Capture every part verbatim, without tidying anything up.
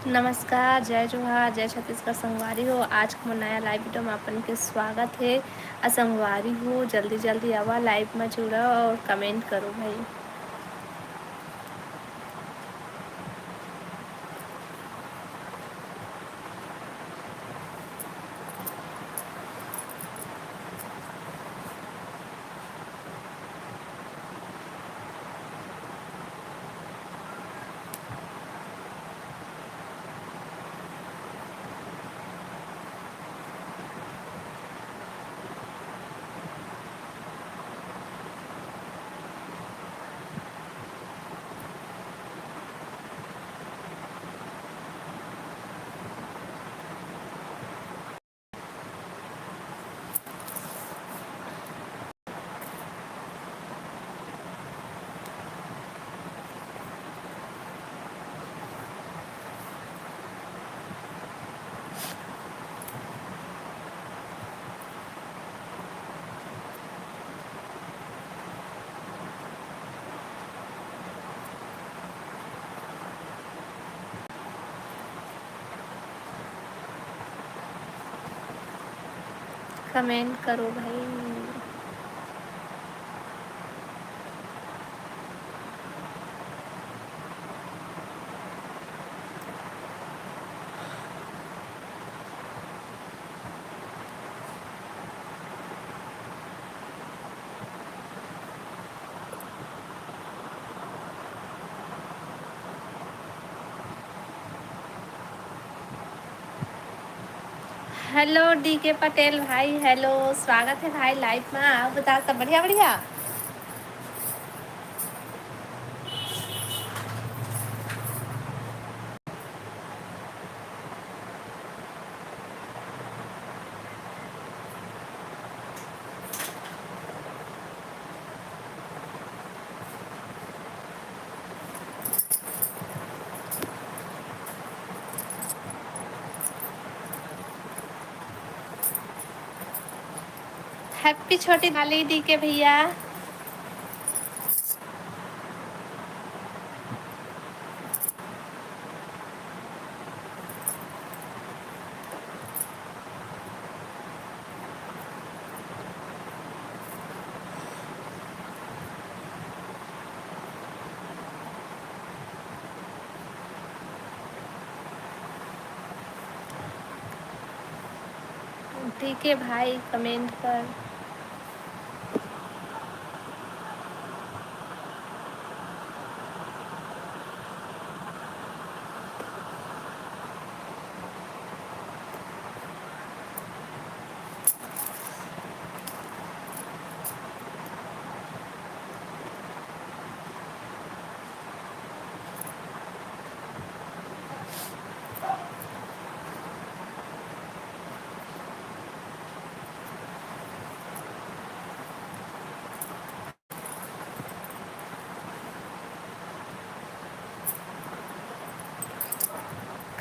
नमस्कार, जय जोहार, जय छत्तीसगढ़ संगवारी हो। आज के मोर नया live video में अपन के स्वागत हे। अ संगवारी हो, जल्दी जल्दी आवा, live में जुड़ा और comment करो भाई। Comment करो भाई। Hello D K पटेल भाई, hello, स्वागत है भाई live में। आप बता, सब बढ़िया बढ़िया? Happy छोटी दिवाली D K भैया। ठीक है भाई, comment कर।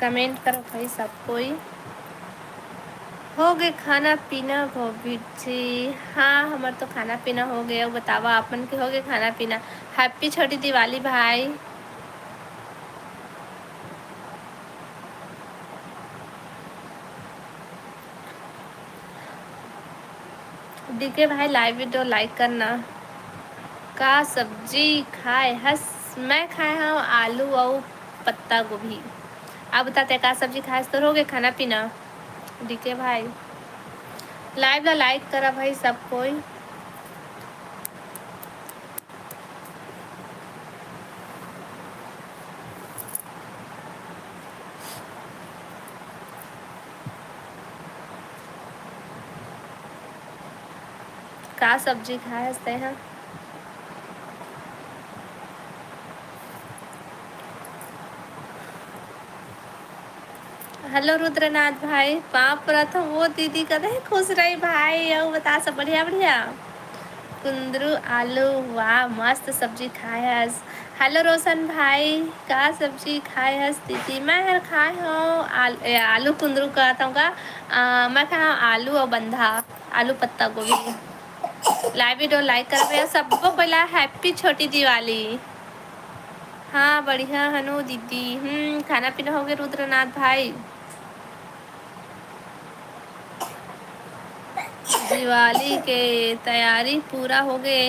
Comment करो भाई सब कोई। हो गए खाना पीना गोभी जी? हाँ, हमर तो खाना पीना हो गए। अउ बतावा, आप मन के हो गए खाना पीना? Happy छोटी दिवाली भाई। D K भाई, live video like करना। का सब्जी खाए हस? मैं खाए हव आलू अउ पत्ता गोभी। आप बता, तैं का सब्जी खाए हस? तोर हो गए खाना पीना? D K भाई, live ला like करा भाई सब कोई। का सब्जी खाए हस तैं ह? Hello रुद्रनाथ भाई, पाँव परत हँव वो दीदी, कते खुश रही भाई। अउ बता, सब बढ़िया बढ़िया? कुंदरू आलू, वाह, मस्त सब्जी खाए हस। Hello रोशन भाई, का सब्जी खाए हस दीदी? मैं हर खाए हँव आल-, ए, आलू कुंदरू कहत हँव का? अ, मैं खाए हँव आलू अउ बंधा, आलू पत्ता गोभी। Live video like करबे, सबको पहला happy छोटी दिवाली। हाँ, बढ़िया हनो दीदी। हम्म, खाना पीना होगे रुद्रनाथ भाई? दिवाली के तैयारी पूरा होगे।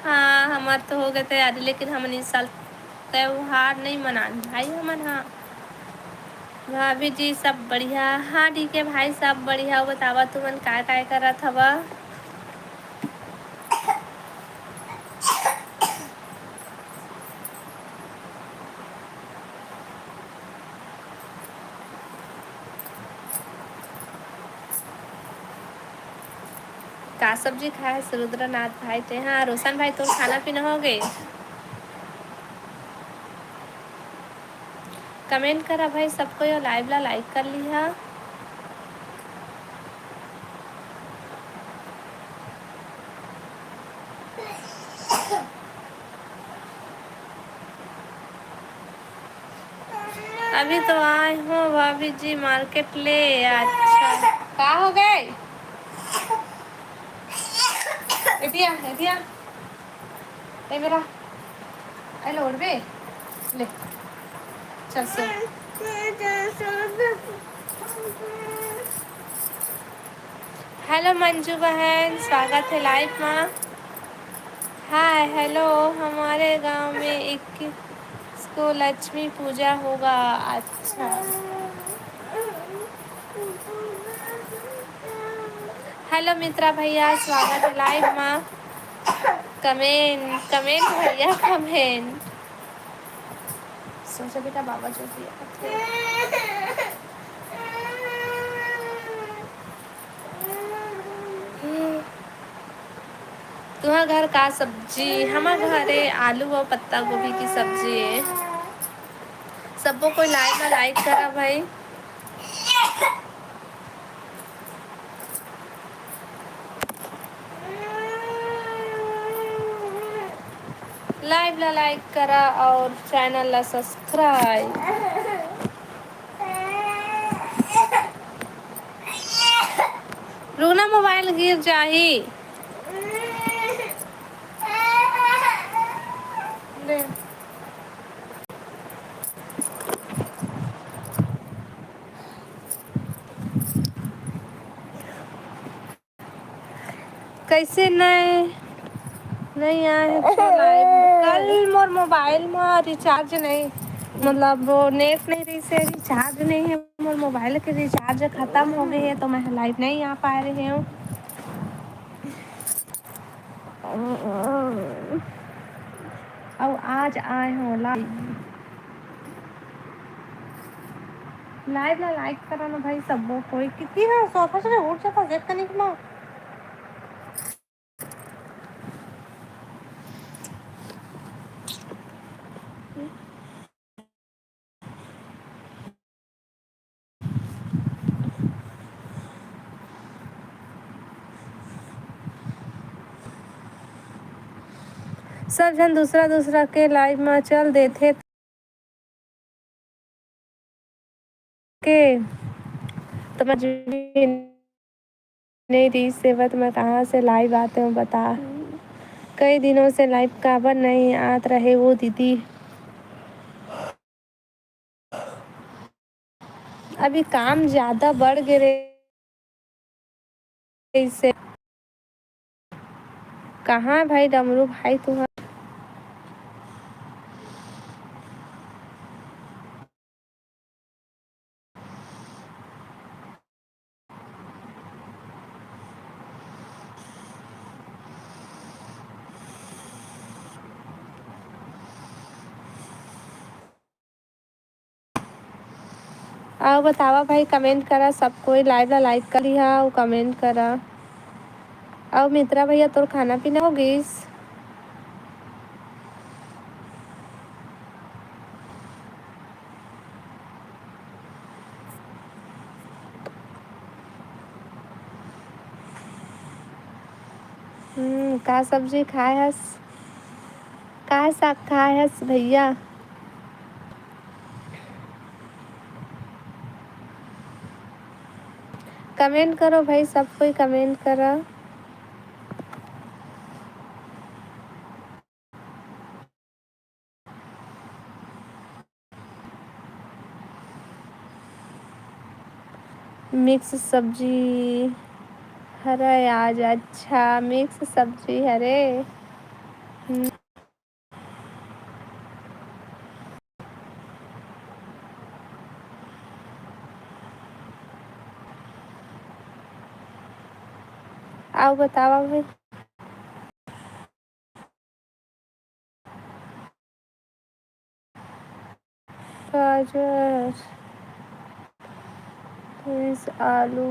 हाँ, हमर तो होगे तैयारी, लेकिन हमन इस साल त्योहार नहीं मनान भाई हमन। हाँ भाभी जी, सब बढ़िया? हाँ ठीक है भाई, सब बढ़िया। बतावा तुमन काय काय करत हवा? का सब्जी खाए हस रुद्रनाथ भाई तेहा? रोशन भाई, तोर खाना पीना हो गए? कमेंट करा भाई सब कोई, और लाइव ला लाइक कर लिहा। अभी तो आए हो भाभी जी मार्केट ले। अच्छा, का हो गए? एतिया, एतिया। ए मेरा, ए लो, उठबे? ले, चल सो। हेलो मंजू बहन, स्वागत है लाइव मा। हाय, हेलो, हमारे गांव में इक्कीस को लक्ष्मी पूजा होगा। अच्छा। हेलो मित्रा भैया, स्वागत है लाइव मा। कमेंट, कमेंट भैया, कमेंट। सोचा बेटा, बाबा जो भी आथे। तुहा घर का सब्जी? हमर घरे आलू और पत्ता गोभी की सब्जी है। सबको कोई लाइव ला लाइक करा भाई। लाइव ला लाइक करा और चैनल ला सब्सक्राइब। रुकना, मोबाइल गिर जाही। ले। कैसे नए, नहीं आए हैं तो लाइव। कल मोर मोबाइल में रिचार्ज नहीं, मतलब वो नेट नहीं रही से रिचार्ज नहीं है। मोर मोबाइल के रिचार्ज खत्म हो गए है तो मैं लाइव नहीं आ पा रहे हूँ। अउ आज आए हो लाइव। लाइव ला लाइक करा ना भाई सबो कोई। कितनी ना सोफा से उठ जाता जेत कनिक मा। सब झन दूसरा दूसरा के लाइव मा चल देथे। के समझ भी नहीं रही सेवत, मैं कहाँ से लाइव आते हूँ बता। कई दिनों से लाइव काबर नहीं आत रहे वो दीदी। अभी काम ज्यादा बढ़ गे रे। कइसे? कहाँ भाई डमरू भाई तुहा? अउ बतावा भाई, कमेंट करा, सब कोई लाइव ला लाइक कर लिहा अउ कमेंट करा। अउ मित्रा भैया, तोर खाना पीना हो गिस? हम्म, का सब्जी खाए हस? का साग खाए हस भैया? कमेंट करो भाई, सब कोई कमेंट करा। मिक्स सब्जी हरे आज। अच्छा, मिक्स सब्जी हरे। हम्म। अउ बतावा भाई। गाजर, बीन्स, आलू,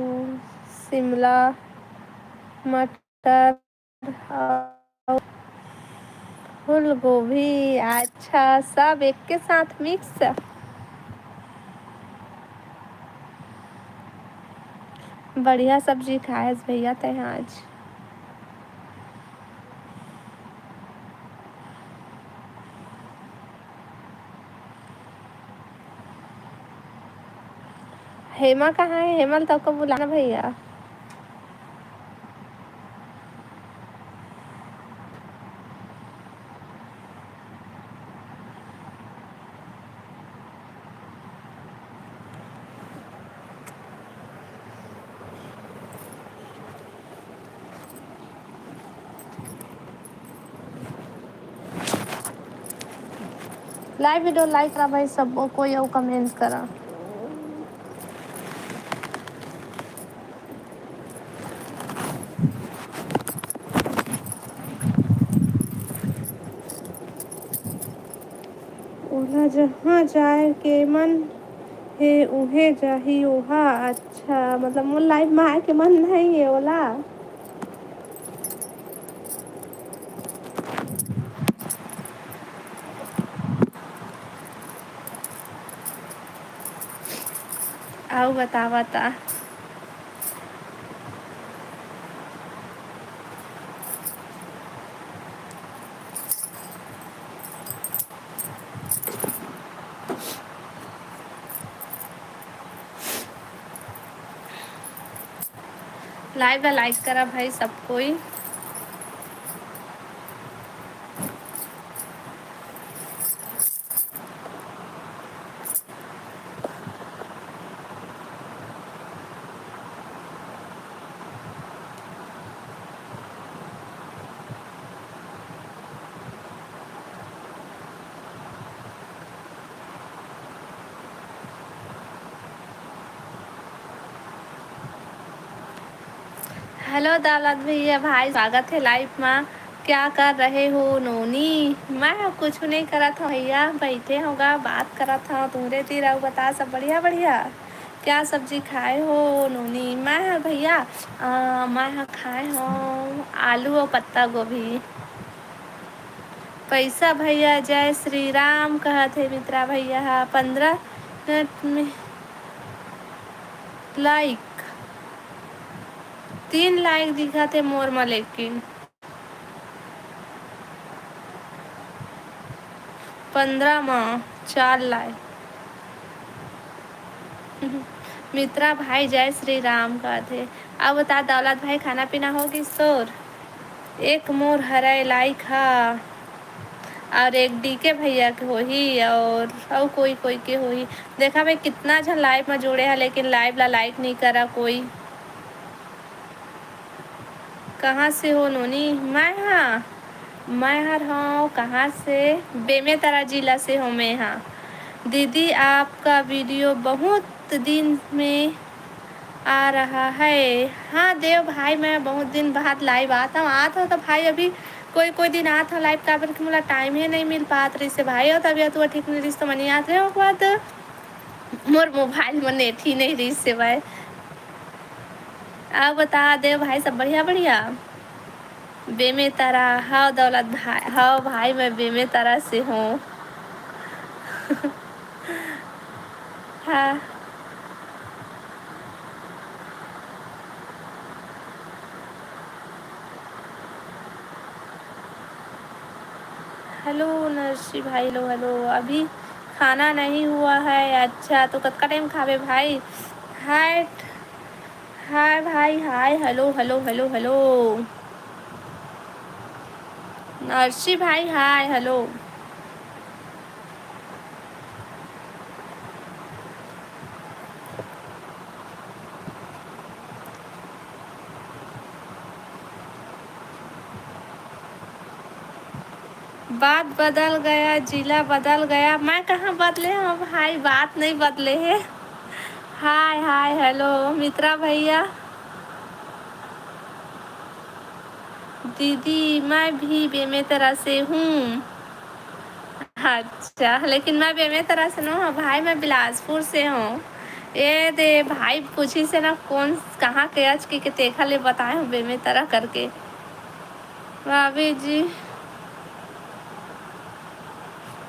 शिमला, मटर अउ फूलगोभी। अच्छा, सब एक के साथ मिक्स। बढ़िया सब्जी खाएस भैया तैं आज। हेमा कहाँ है? हेमा ल तो को बुलाना भैया। लाइव वीडियो लाइक करा भाई, सब कोई अउ कमेंट्स करा। ओला जहाँ जाए के मन हे, उहे जाही ओहा। अच्छा, मतलब मोर लाइव में आए के मन नहीं है ओला। अउ बतावा ता। लाइव ला लाइक करा भाई सब कोई। हेलो दौलत भैया भाई, स्वागत है लाइव मा। क्या कर रहे हो नोनी? मैं कुछ नहीं करत हूँ भैया, बैठे होगा, बात करत हूँ तुमरे तीर। अउ बता, सब बढ़िया बढ़िया? क्या सब्जी खाए हो नोनी? मैं ह भैया, अ, मैं ह खाए हूँ आलू और पत्ता गोभी। पैसा भैया जय श्री राम कहत हे मित्रा भैया ह पंद्रह मिनट में। लाइक, तीन लाइक दिखत हे मोर म, लेकिन पंद्रह म चार लाइक। मित्रा भाई जय श्री राम कहत हे। अब बता दौलत भाई, खाना पीना हो गिस तोर? एक मोर हरय लाइक हा, और एक डीके भैया के होही, और अउ कोई कोई के होही। देखा भाई, कितना झन लाइव में जुड़े हा, लेकिन लाइव ला लाइक नहीं करा कोई। कहाँ से हो नोनी? मैं हा, मैं हर हूँ कहाँ से? बेमेतरा जिला से हूँ मैं हा। दीदी, आपका वीडियो बहुत दिन में आ रहा है। हाँ देव भाई, मैं बहुत दिन बाद लाइव आत हूँ। आत हूँ तो भाई, अभी कोई कोई दिन आत हूँ लाइव, काबर कि मोला टाइम ही नहीं मिल पात रहिस हे भाई, और तबीयत वो ठीक नहीं रहिस, तो मैं नहीं आत रहे। ओकर बाद मोर मोबाइल में नेट ही नहीं रहिस हे भाई। अब बता देव भाई, सब बढ़िया बढ़िया? बेमेतरा, हव दौलत भाई, हव भाई, मैं बेमेतरा से हूँ। हाँ। हेलो नरसी भाई, हेलो, हेलो। अभी खाना नहीं हुआ है। अच्छा, तो कतका टाइम खाबे भाई? हाय, हाय भाई, hi, hello, hello, hello, hello. Narsi भाई, हाय, हेलो। बात बदल गया, जिला बदल गया। मैं कहाँ बदले हूँ भाई, बात नहीं बदले है। हाय हाय, हेलो मित्रा भैया। दीदी, मैं भी बेमेतरा से हूँ। अच्छा, लेकिन मैं बेमेतरा से नो हूँ भाई, मैं बिलासपुर से हूँ। ये दे भाई पूछी से ना, कौन कहाँ के अच के, के तेखा ले बताए हूँ बेमेतरा करके। भाभी जी,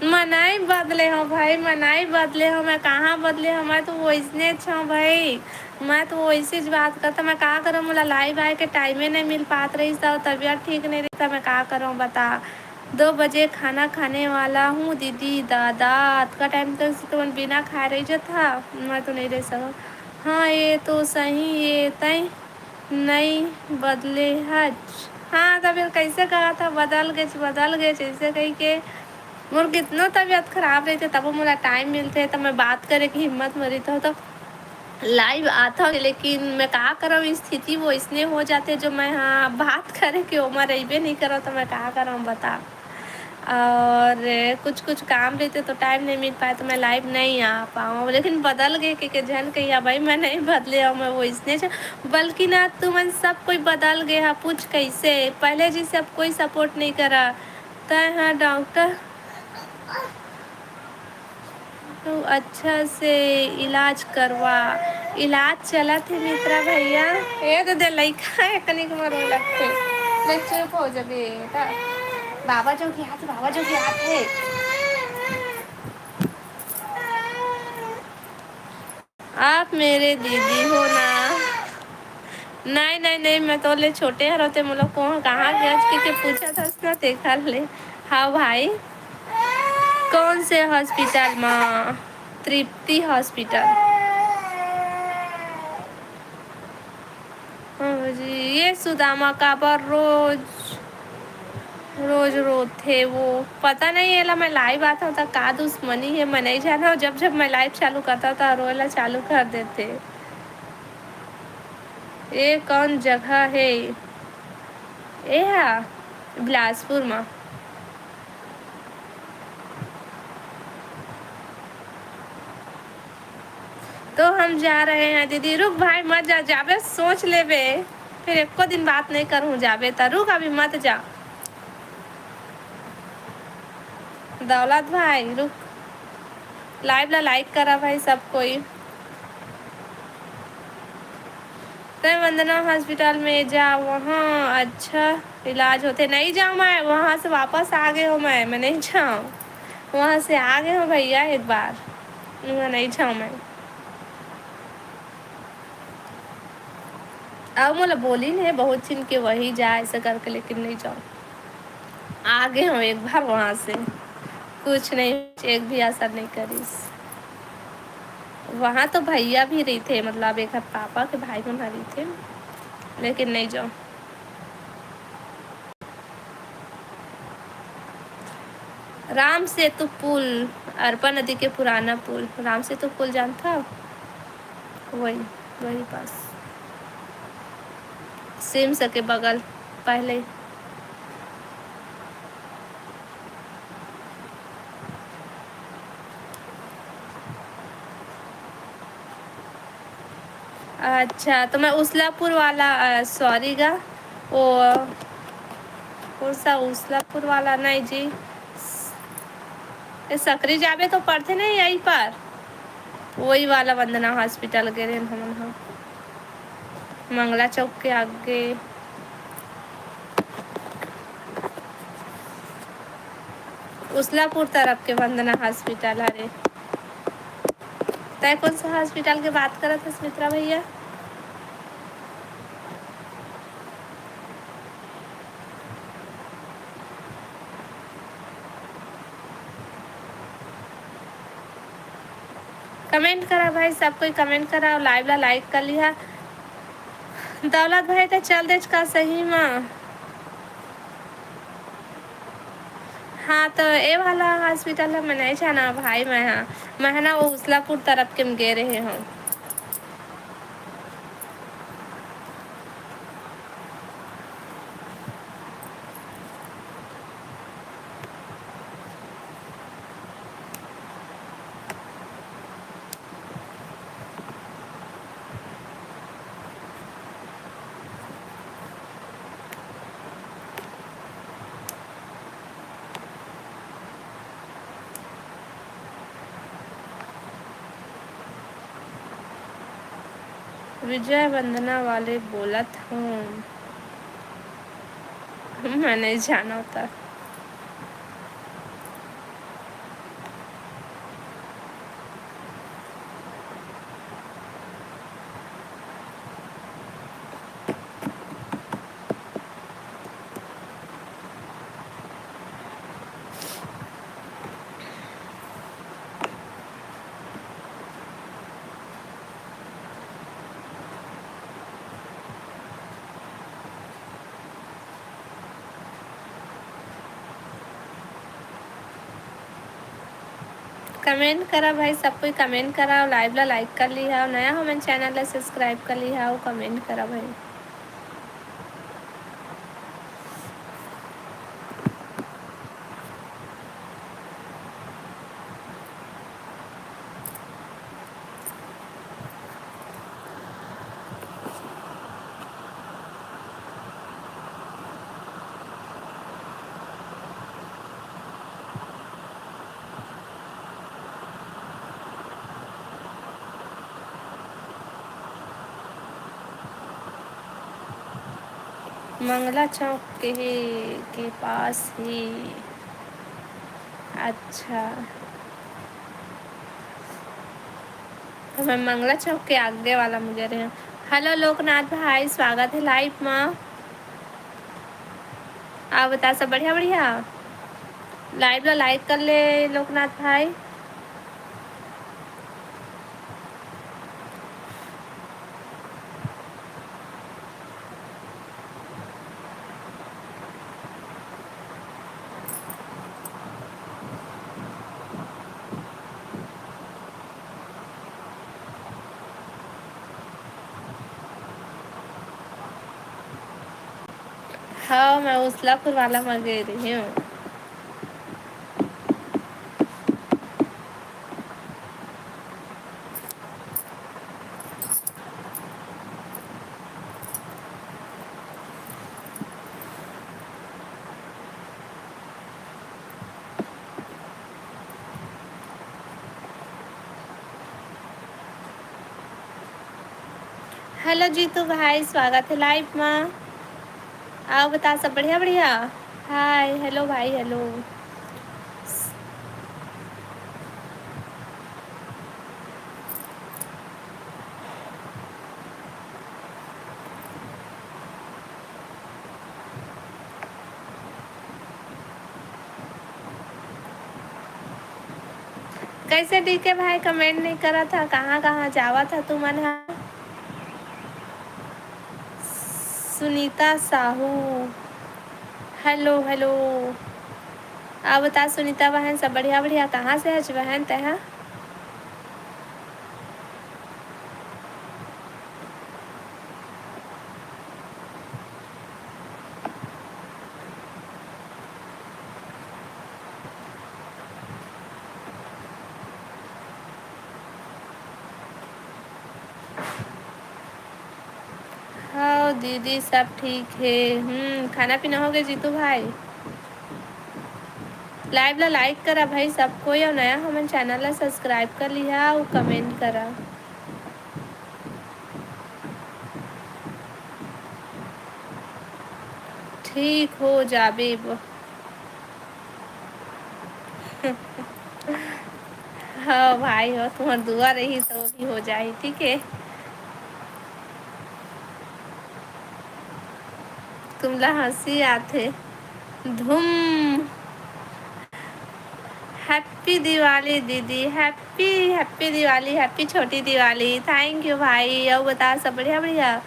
मैं नहीं बदले हूँ भाई, मैं नहीं बदले हूँ। मैं कहाँ बदले हूँ? मैं तो वैसने छ भाई, मैं तो वैसे ज बात करता। मैं का करूँ, मोला लाइव आए के टाइमे नहीं मिल पात रही, तो तबीयत ठीक नहीं रहता। मैं का करूँ बता? दो बजे खाना खाने वाला हूँ दीदी। दादा, अतका टाइम तक से तुमन बिना खाए रह जाता, मैं तो नहीं रह सकूँ। हाँ, ये तो सही, ये तय नहीं बदले हच। हाँ, तो फिर कैसे कहा था बदल गेच, बदल गेच, ऐसे कही के? मोर कितनो तबीयत खराब रहते, तब मोला टाइम मिलते, तो मैं बात करे की हिम्मत मरी तो, तो लाइव आता हूँ, लेकिन मैं का करब, स्थिति वो इसने हो जाते, जो मैं हाँ बात करे के ओमा रहिबे नहीं करो, तो मैं का करब बता। और कुछ कुछ काम रहते तो टाइम नहीं मिल पाए, तो मैं लाइव नहीं आ पाऊँ। लेकिन बदल गए के, के झन कहिया भाई, मैं नहीं बदले हूँ, मैं वो इसने छ। बल्कि ना, तुमन सब कोई बदल गए हा, पूछ कैसे? पहले जैसे अब कोई सपोर्ट नहीं करा। तय हाँ डॉक्टर तो अच्छा से इलाज करवा। इलाज चलत हे मित्रा भैया। ए तो दे लइका हे, कनिक मरो लगथे। ले चुप हो जा बेटा। बाबा जो की हाथ, बाबा जो की हाथ हे। आप मेरे दीदी हो ना? नहीं, नहीं, नहीं, मैं तो ले छोटे हरों ते, मोला को कहाँ गया के, के पूछा था उसका, देखा ले। हाँ भाई, कौन से हॉस्पिटल में? तृप्ति हॉस्पिटल। हाँ जी, ये सुदामा काबर रोज, रोज रोथे वो? पता नहीं, एला मैं लाइव आता हूँ त का दुश्मनी है, मैं नहीं जाना। जब जब मैं लाइव चालू करता हूँ त रोएला चालू कर देथे। ये कौन जगह है? ये हा बिलासपुर में। तो हम जा रहे हैं दीदी। रुक भाई, मत जा, जाबे सोच लेबे, फिर एको दिन बात नहीं करूँ, जाबे त रुक, अभी मत जा। दौलत भाई रुक, लाइव ला लाइक करा भाई सब कोई। तय वंदना हॉस्पिटल में जा, वहाँ अच्छा इलाज होते। नहीं जाऊँ मैं, वहाँ से वापस आ गए हो मैं, मैं नहीं जाऊँ। वहाँ से आ गए हो भैया एक बार, वहाँ नहीं जाऊँ मैं। अब मोला बोली ने बहुत चिन के वही जा ऐसा करके, लेकिन नहीं जाऊँ। आ गए हो एक बार वहाँ से, कुछ नहीं, एक भी असर नहीं करिस। वहाँ तो भैया भी रहिथे, मतलब एक पापा के भाई मन ह रहिथे, लेकिन नहीं जाओ। राम सेतु पुल, अरपा नदी के पुराना पुल, राम सेतु पुल जानता हो? वही, वही पास, सिम्स के बगल पहले। अच्छा, तो मैं उसलापुर वाला, अ, सॉरी गा, वो कौन सा उसलापुर वाला? नहीं जी, ए, सकरी जाबे तो पड़थे नहीं यही पर, वही वाला वंदना हॉस्पिटल गे रहेन हमन ह, मंगला चौक के आगे। उसलापुर तरफ के वंदना हॉस्पिटल हरे। तय कौन सा हॉस्पिटल के बात करत हस मित्रा भैया? कमेंट करा भाई, सब कोई कमेंट करा और लाइव ला लाइक कर लिहा। दौलत भाई, ते चल देच का सही मा? हाँ, तो ए वाला हॉस्पिटल ह मैं नहीं जाना भाई, मैं, हाँ, मैं ह ना वो उसलापुर तरफ के में गे रहे हूँ। विजय वंदना वाले बोलत हूँ। मैं नहीं जानता। कमेंट करा भाई, सब कोई कमेंट करा, लाइव ला लाइक कर लिहा, नया हो मन चैनल ला सब्सक्राइब कर लिहा, कमेंट करा भाई। मंगला चौक के ही, के पास ही। अच्छा, तो मैं मंगला चौक के आगे वाला में गे रहेंव। हेलो लोकनाथ भाई, स्वागत है लाइव मा। आप बता, सब बढ़िया? बढ़िया। लाइव ला लाइक कर ले लोकनाथ भाई। हाँ, मैं उसलापुर वाला म गे रहेंव। हेलो जीतू भाई, स्वागत है लाइव मा। अउ बता, सब बढ़िया बढ़िया? हाय, हेलो भाई, हेलो। कैसे डीके भाई कमेंट नहीं करत हा? कहाँ कहाँ जावत हा तुमन हा? Sunita Sahu, hello hello. अउ बता सुनीता बहन, सब बढ़िया बढ़िया? कहाँ से हच बहन तेहा? हाँ दीदी, सब ठीक हे। हम्म, खाना पीना हो गए जीतू भाई? लाइव ला लाइक करा भाई सब कोई, अउ नया हमन चैनल ला सब्सक्राइब कर लिहा अउ कमेंट करा। ठीक हो जाबे ब-, हाँ भाई हो, तुम्हार दुआ रही तो भी हो जाही, ठीक है। तुमला हंसी आथे। धूम। हैप्पी दिवाली दीदी, हैप्पी, हैप्पी दिवाली, हैप्पी छोटी दिवाली। Thank you भाई। अउ बता, सब बढ़िया बढ़िया?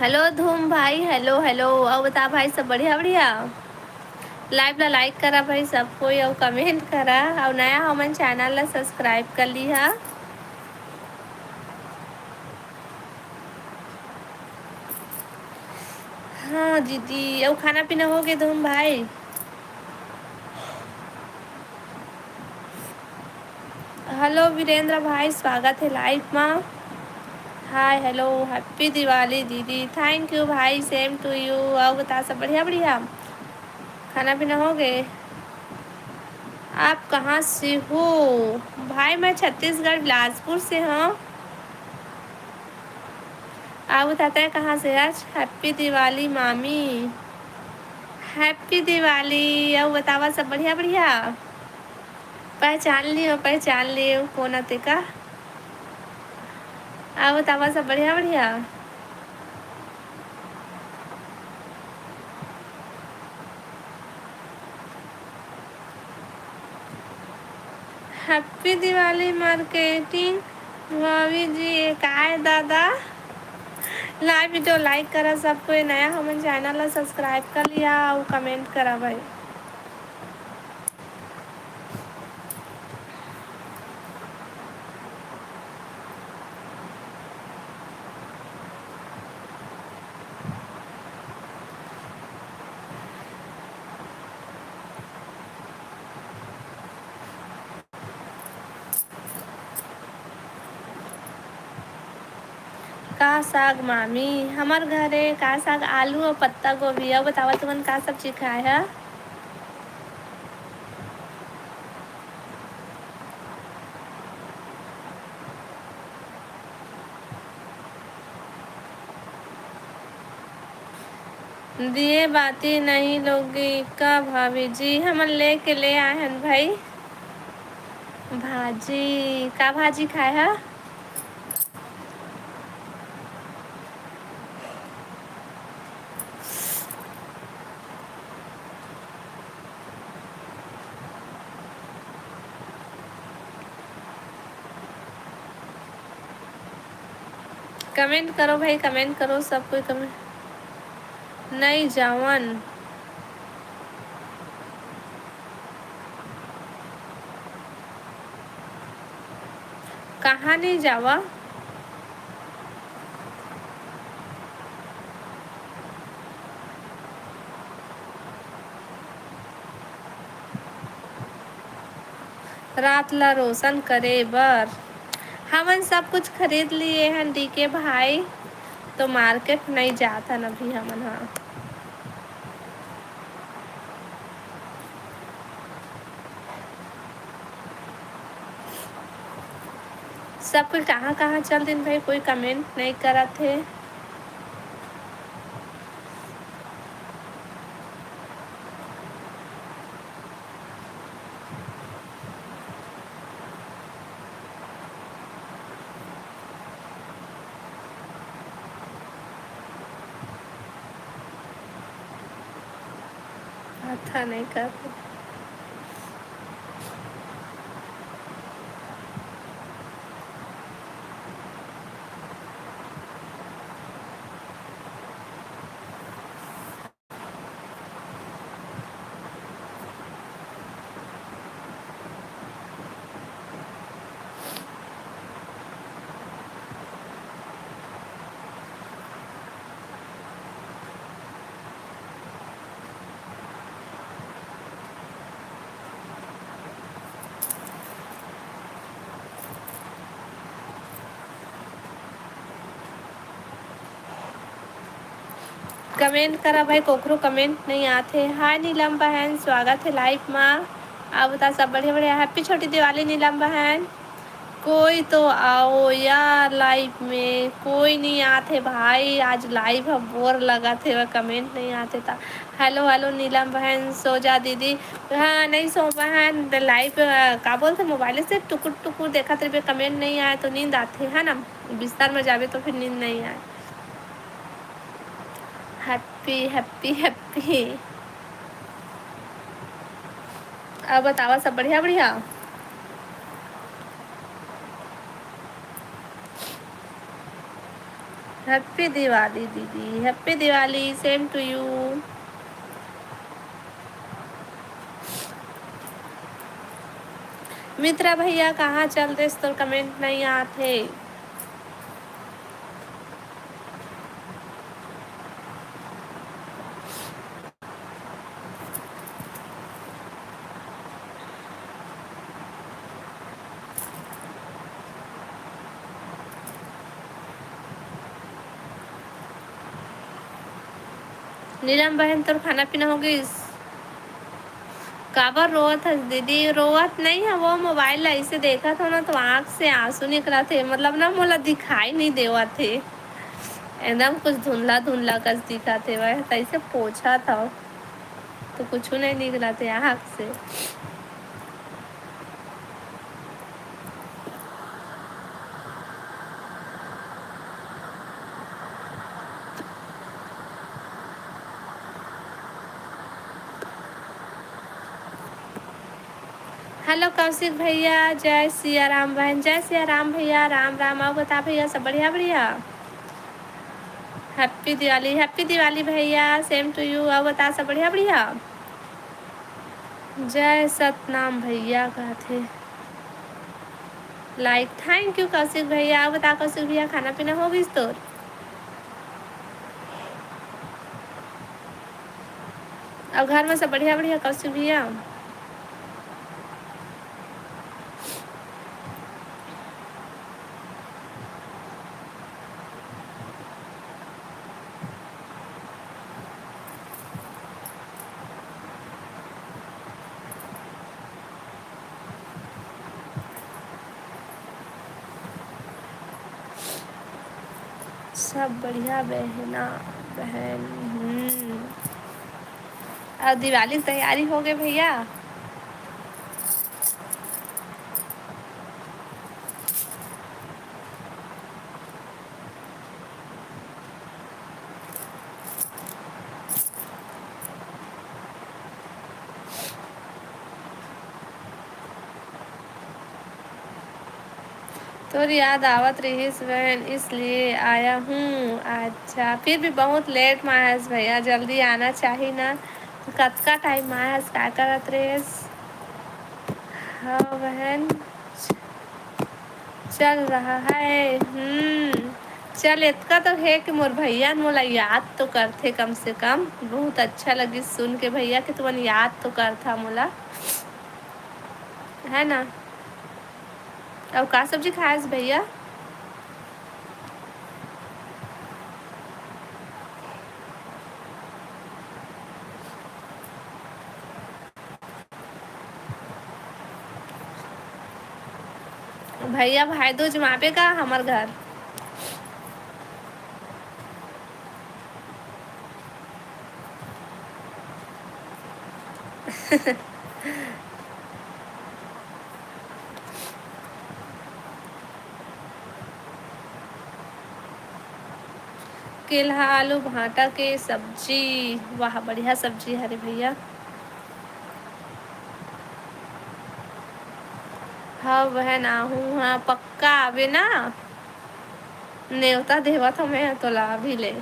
हेलो धूम भाई, हेलो हेलो। अउ बता भाई, सब बढ़िया बढ़िया? लाइव ला लाइक करा भाई सब कोई, अउ कमेंट करा, अउ नया हमन चैनल ला सब्सक्राइब कर लिहा। हाँ दीदी, अउ खाना पीना हो गए धूम भाई? हेलो वीरेंद्र भाई, स्वागत है लाइव मा। हाय, हेलो, हैप्पी दिवाली दीदी। Thank you भाई, same to you। अउ बता, सब बढ़िया बढ़िया? खाना पीना हो गए? आप कहाँ से हो? भाई, मैं छत्तीसगढ़ बिलासपुर से हूँ। अउ बता, तैं कहाँ से हस? Happy Diwali मामी। Happy Diwali। अउ बतावा, सब बढ़िया, बढ़िया? पहचान लियो, पहचान लियो, कोन अते का? अउ बतावा, सब बढ़िया, बढ़िया? Happy Diwali marketing भाभी जी, काय दादा? Live video like करा सब कोई, नया हमन channel ला subscribe कर लिया अउ comment करा भाई। का साग मामी? हमर घरे का साग, आलू अउ पत्ता गोभी। अउ बतावा, तुमन का सब्जी खाए ह? दिए बाती नहीं लोगी का भाभी जी? हमन लेके ले आए हन भाई भाजी। का भाजी खाए ह? Comment करो भाई, comment करो सब कोई। Comment नहीं जावन। कहाँ नहीं जावा? रात ला रोशन करे बर हमन सब कुछ खरीद लिए हन डीके भाई, तो market नहीं जात हन अभी हमन ह। सब कोई कहाँ कहाँ चल दिन भाई, कोई comment नहीं करत हे। अच्छा नहीं कर। Comment करा भाई, कोकरो comment नहीं आथे। हाय नीलम बहन, स्वागत है live मा। आप बता, सब बढ़िया बढ़िया। Happy छोटी दिवाली नीलम बहन। कोई तो आओ यार live में, कोई नहीं आथे भाई। आज live ह bore लगत हे, comment नहीं आथे ता। Hello hello नीलम बहन, सो जा दीदी। हाँ नहीं सो बहन, live का बोलथे, mobile से टुकुर टुकुर देखत रहिबे, comment नहीं आए तो नींद आथे, है ना? बिस्तर में जाबे तो फिर नींद नहीं आए। Happy happy happy। अब बतावा, सब बढ़िया बढ़िया? Happy दिवाली दीदी, happy Diwali, same to you। मित्रा भैया कहाँ चल देस, तोर comment नहीं आत हे। नीलम बहन, तोर खाना पीना हो गइस? काबर रोवत हस दीदी? रोवत नहीं है, वो mobile ला ऐसे देखत हो ना तो आँख से आंसू निकलत हे, मतलब ना मोला दिखाई नहीं देवत हे। एकदम कुछ धुंधला धुंधला कस दिखत हे, वह तइसे पोछत हव तो कुछु नहीं निकलत हे आँख से। हेलो कौशिक भैया, जय सिया राम बहन। जय सिया राम भैया, राम राम। अउ बता भैया, सब बढ़िया बढ़िया? हैप्पी दिवाली, हैप्पी दिवाली भैया, same to you। अउ बता, सब बढ़िया बढ़िया? जय सतनाम भैया कहत हे। Like, thank you कौशिक भैया। अउ बता कौशिक भैया, खाना पीना हो गइस तोर? अउ घर में सब बढ़िया बढ़िया कौशिक भैया? सब बढ़िया बहना, बहन। हम्म। अउ दिवाली के तैयारी हो गए भैया? तोर याद आवत रहिस बहन, इसलिए आया हूँ। अच्छा, फिर भी बहुत लेट में आयस भैया, जल्दी आना चाही ना। कतका टाइम में आयस, का करत रहिस? हाँ बहन, चल रहा है। हम्म, चल, इतका तो है कि मोर भैया मोला याद तो करथे कम से कम। बहुत अच्छा लगिस सुन के भैया कि तुमन याद तो करथा मोला, है ना? अउ का सब्जी खायस भैया? भैया, भाई दूज में आबे का हमर घर? केल्हा आलू भांटा के सब्जी, वाह, बढ़िया सब्जी हरे भैया। हाँ बहन, आहूँ हाँ, पक्का आबे ना, नेवता देवत हँव मैं तोला अभी ले।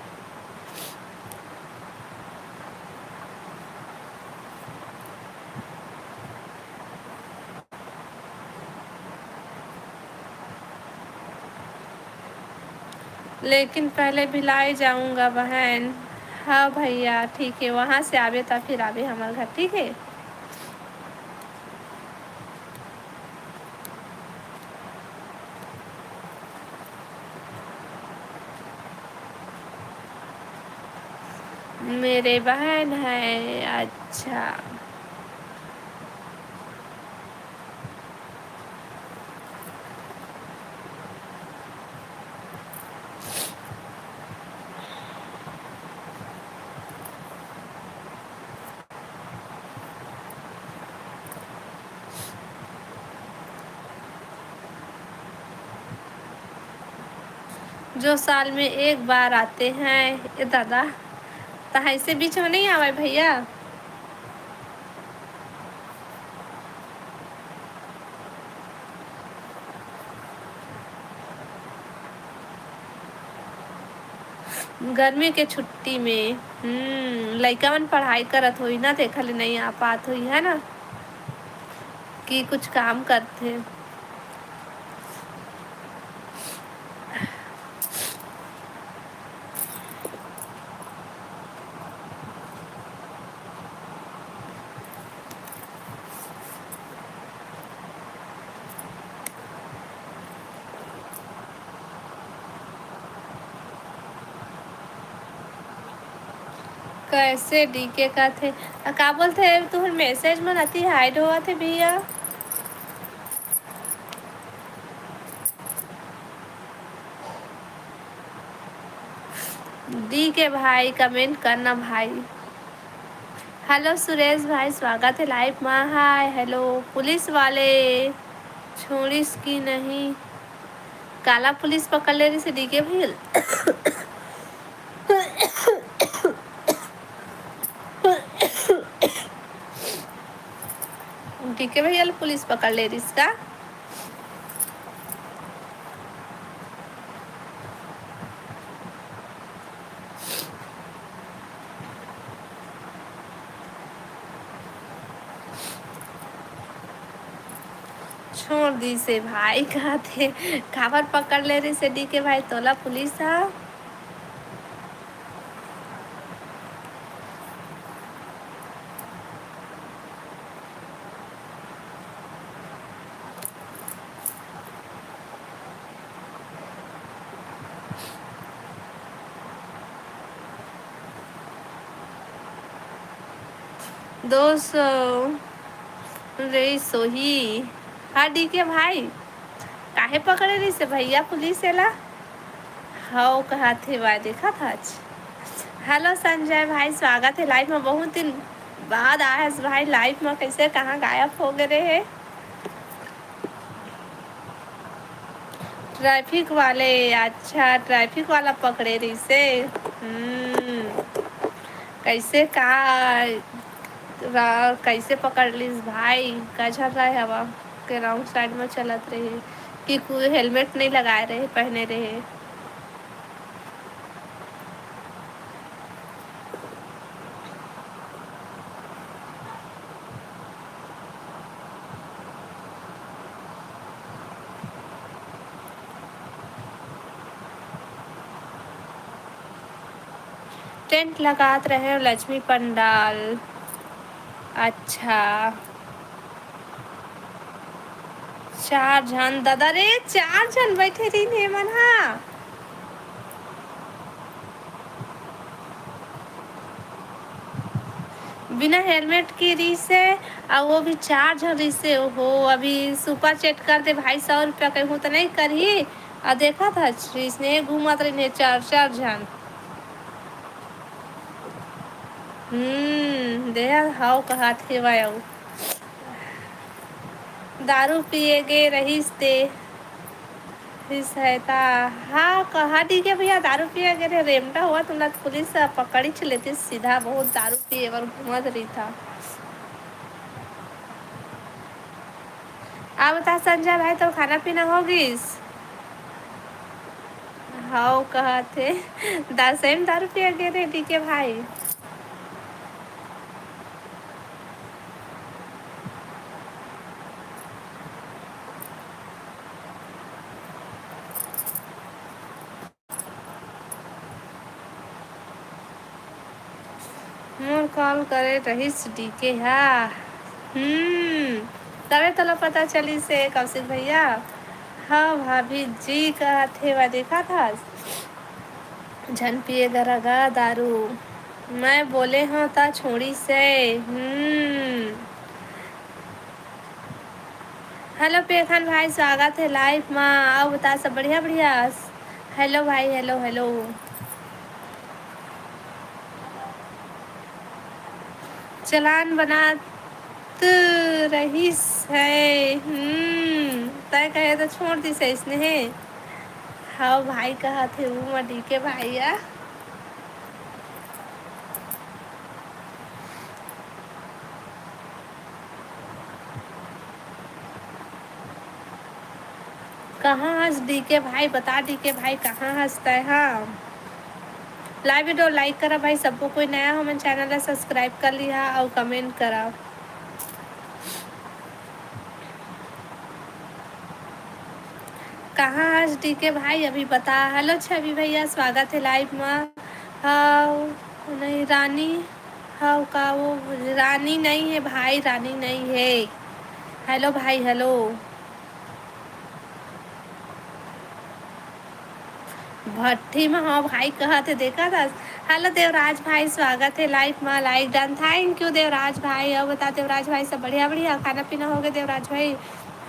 लेकिन पहले भिलाई जाऊंगा बहन। हाँ भैया, ठीक है, वहाँ से आबे त फिर आबे हमर घर, ठीक है। मेरे बहन है, अच्छा। जो साल में एक बार आते हैं। ए दादा, तहां से बीच में नहीं आवे भैया। गर्मी के छुट्टी में, हम्म, लइका मन पढ़ाई करत होही ना, तेखर ले नइ आ पात होही, है ना, कि कुछ काम करथे। कैसे डीके कथे? आ, का बोलथे? तुहर मैसेज मन अति हाइड होवत हे भैया। डी के भाई, comment करना भाई। Hello सुरेश भाई, स्वागत है live मा। Hi, hello। पुलिस वाले छोड़िस कि नहीं? काला पुलिस पकड़ ले रहिस हे डी के भैया। डी के भैया ल पुलिस पकड़ ले रहिस का? छोड़ दिस हे भाई, कहत हे, काबर पकड़ ले रहिस हे डी के भाई तोला पुलिस ह? दो सौ रहिस होही। हाँ, डी के भाई, काहे पकड़े रहिस हे भैया पुलिस एला? हव, कहत हे, वाह, देखत हच। Hello संजय भाई, स्वागत है live में। बहुत दिन बाद आए हस भाई live में, कैसे, कहाँ गायब हो गए रहे? Traffic वाले, अच्छा, traffic वाला पकड़े रहिस हे। हम्म, कैसे का रा-, कैसे पकड़ लिस भाई? कजर रहे हवा के wrong side में चलत रहे कि कोई helmet नहीं लगाए रहे, पहने रहे। Tent लगात रहे लक्ष्मी पंडाल। अच्छा, चार झन, दादा रे, चार झन बैठे रहिन हे मन हा। बिना helmet के रहिस हे, अउ वो भी चार झन रहिस हे। ओहो, अभी super chat कर दे भाई, सौ रुपया कहूँ तो नहीं करही। आ देखत हच, इसने घूमत रहिन हे चार, चार झन। हम्म, देह हव कहत हेवय अउ। दारू पिए गे रहिस ते, रहिस हे ता। हाँ, कहा डी के भैया, दारू पिए गे रहे, रेमटा हुआ तुमला तो पुलिस ह पकड़िच लेतिस सीधा, बहुत दारू पिए बर घूमत रहिथा। आ बता संजय भाई, तोर खाना पीना हो गिस? हव कहत हे, दसई म दारू पिए गे रहे डी के भाई। मोर call करे रहिस डी के हा। हम्म, तबे तोला पता चलिस हे कौशिक भैया। हाँ भाभी जी कहत हे, वा देखत हस। झन पिए गा रगा दारू। मैं बोले हव त छोड़िस हे। हम्म। Hello पेखन भाई, स्वागत हे live मा। अउ बता, सब बढ़िया, बढ़िया? Hello भाई, hello, hello। चालान बनात रहिस हे। हम्म, तैं कहे तो छोड़ दिस हे इसने हे। हव भाई, कहत हे वो मा डी के भाई आ। कहाँ हस डी के भाई? बता डी के भाई, कहाँ हस तैं? हाँ, live video like करा भाई, सबको कोई नया हो मन channel ला subscribe कर लिहा अउ comment करा। कहाँ हस डी के भाई, अभी बता। Hello छवि भैया, स्वागत हे live मा। हव, नहीं रानी, हव का वो रानी नहीं है भाई, रानी नहीं है। Hello भाई, hello। भट्ठी में, हाँ भाई, कहत हे, देखत हस। Hello देवराज भाई, स्वागत हे live मा, like done। Thank you Devraj भाई। अउ बता देवराज भाई, सब बढ़िया, बढ़िया? खाना पीना हो गए देवराज भाई?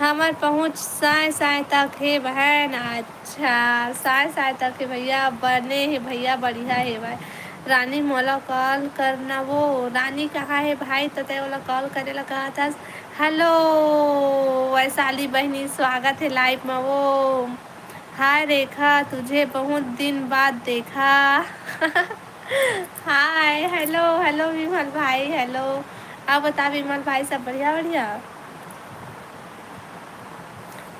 हमर पहुँच साय साय तक हे बहन। अच्छा, साय साय तक हे भैया, बने हे भैया, बढ़िया हे भाई। रानी मोला कॉल करना वो। रानी कहाँ हे भाई? त तै ओला कॉल करे ला कहत हस। हेलो वैशाली बहिनी, स्वागत हे लाइव म वो। हाय रेखा, तुझे बहुत दिन बाद देखा। हाय, हेलो, हेलो विमल भाई, हेलो। आप बता विमल भाई, सब बढ़िया, बढ़िया?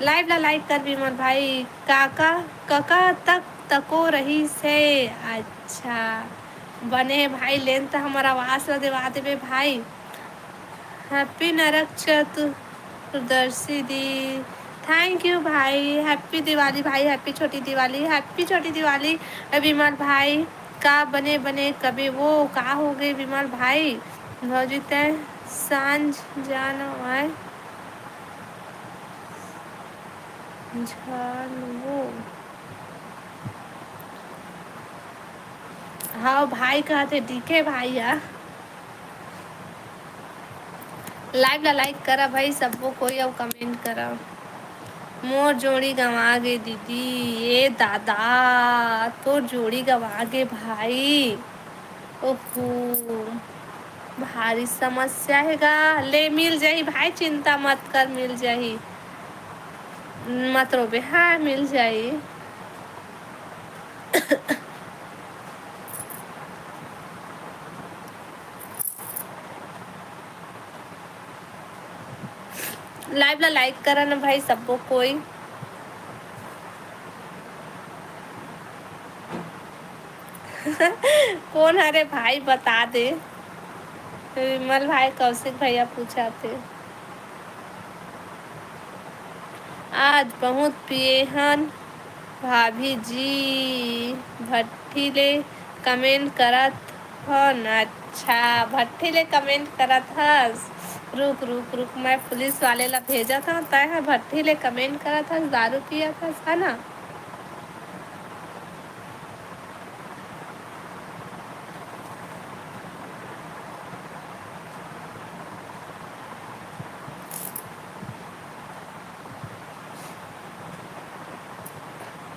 लाइव ला लाइक कर विमल भाई। काका, कका तक तको रहिस हे। अच्छा, बने भाई, लेन त हमर आवाज ला देवा देबे भाई। Happy Narak Chaturdashi di. Thank you भाई। हैप्पी दिवाली भाई, हैप्पी छोटी दिवाली, हैप्पी छोटी दिवाली। विमल भाई, का बने बने कबे वो, का हो गए विमल भाई? भौजी तै सांझ जानो आय झान वो। हाँ भाई, कहत हे डीके भाई आ। लाइव ला लाइक करा भाई, सबो कोई, अउ कमेंट करा। मोर जोड़ी गंवा गे दीदी, ए दादा, तोर जोड़ी गंवा गे भाई। ओहो, भारी समस्या हे गा। ले, मिल जाही भाई, चिंता मत कर, मिल जाही, मत रोबे, हाँ, मिल जाही। लाइव ला लाइक करा ना भाई, सबो कोई। कोन हरे भाई, बता दे। विमल भाई, कौशिक भैया पूछा थे। आज बहुत पिए हन भाभी जी, भट्ठी ले कमेंट करत हन। अच्छा, भट्ठी ले कमेंट करत हस। रुक, रुक, रुक, मैं पुलिस वाले ला भेजत हूँ, तय ह भट्ठी ले कमेंट करत हस, दारू पियत हस, है ना?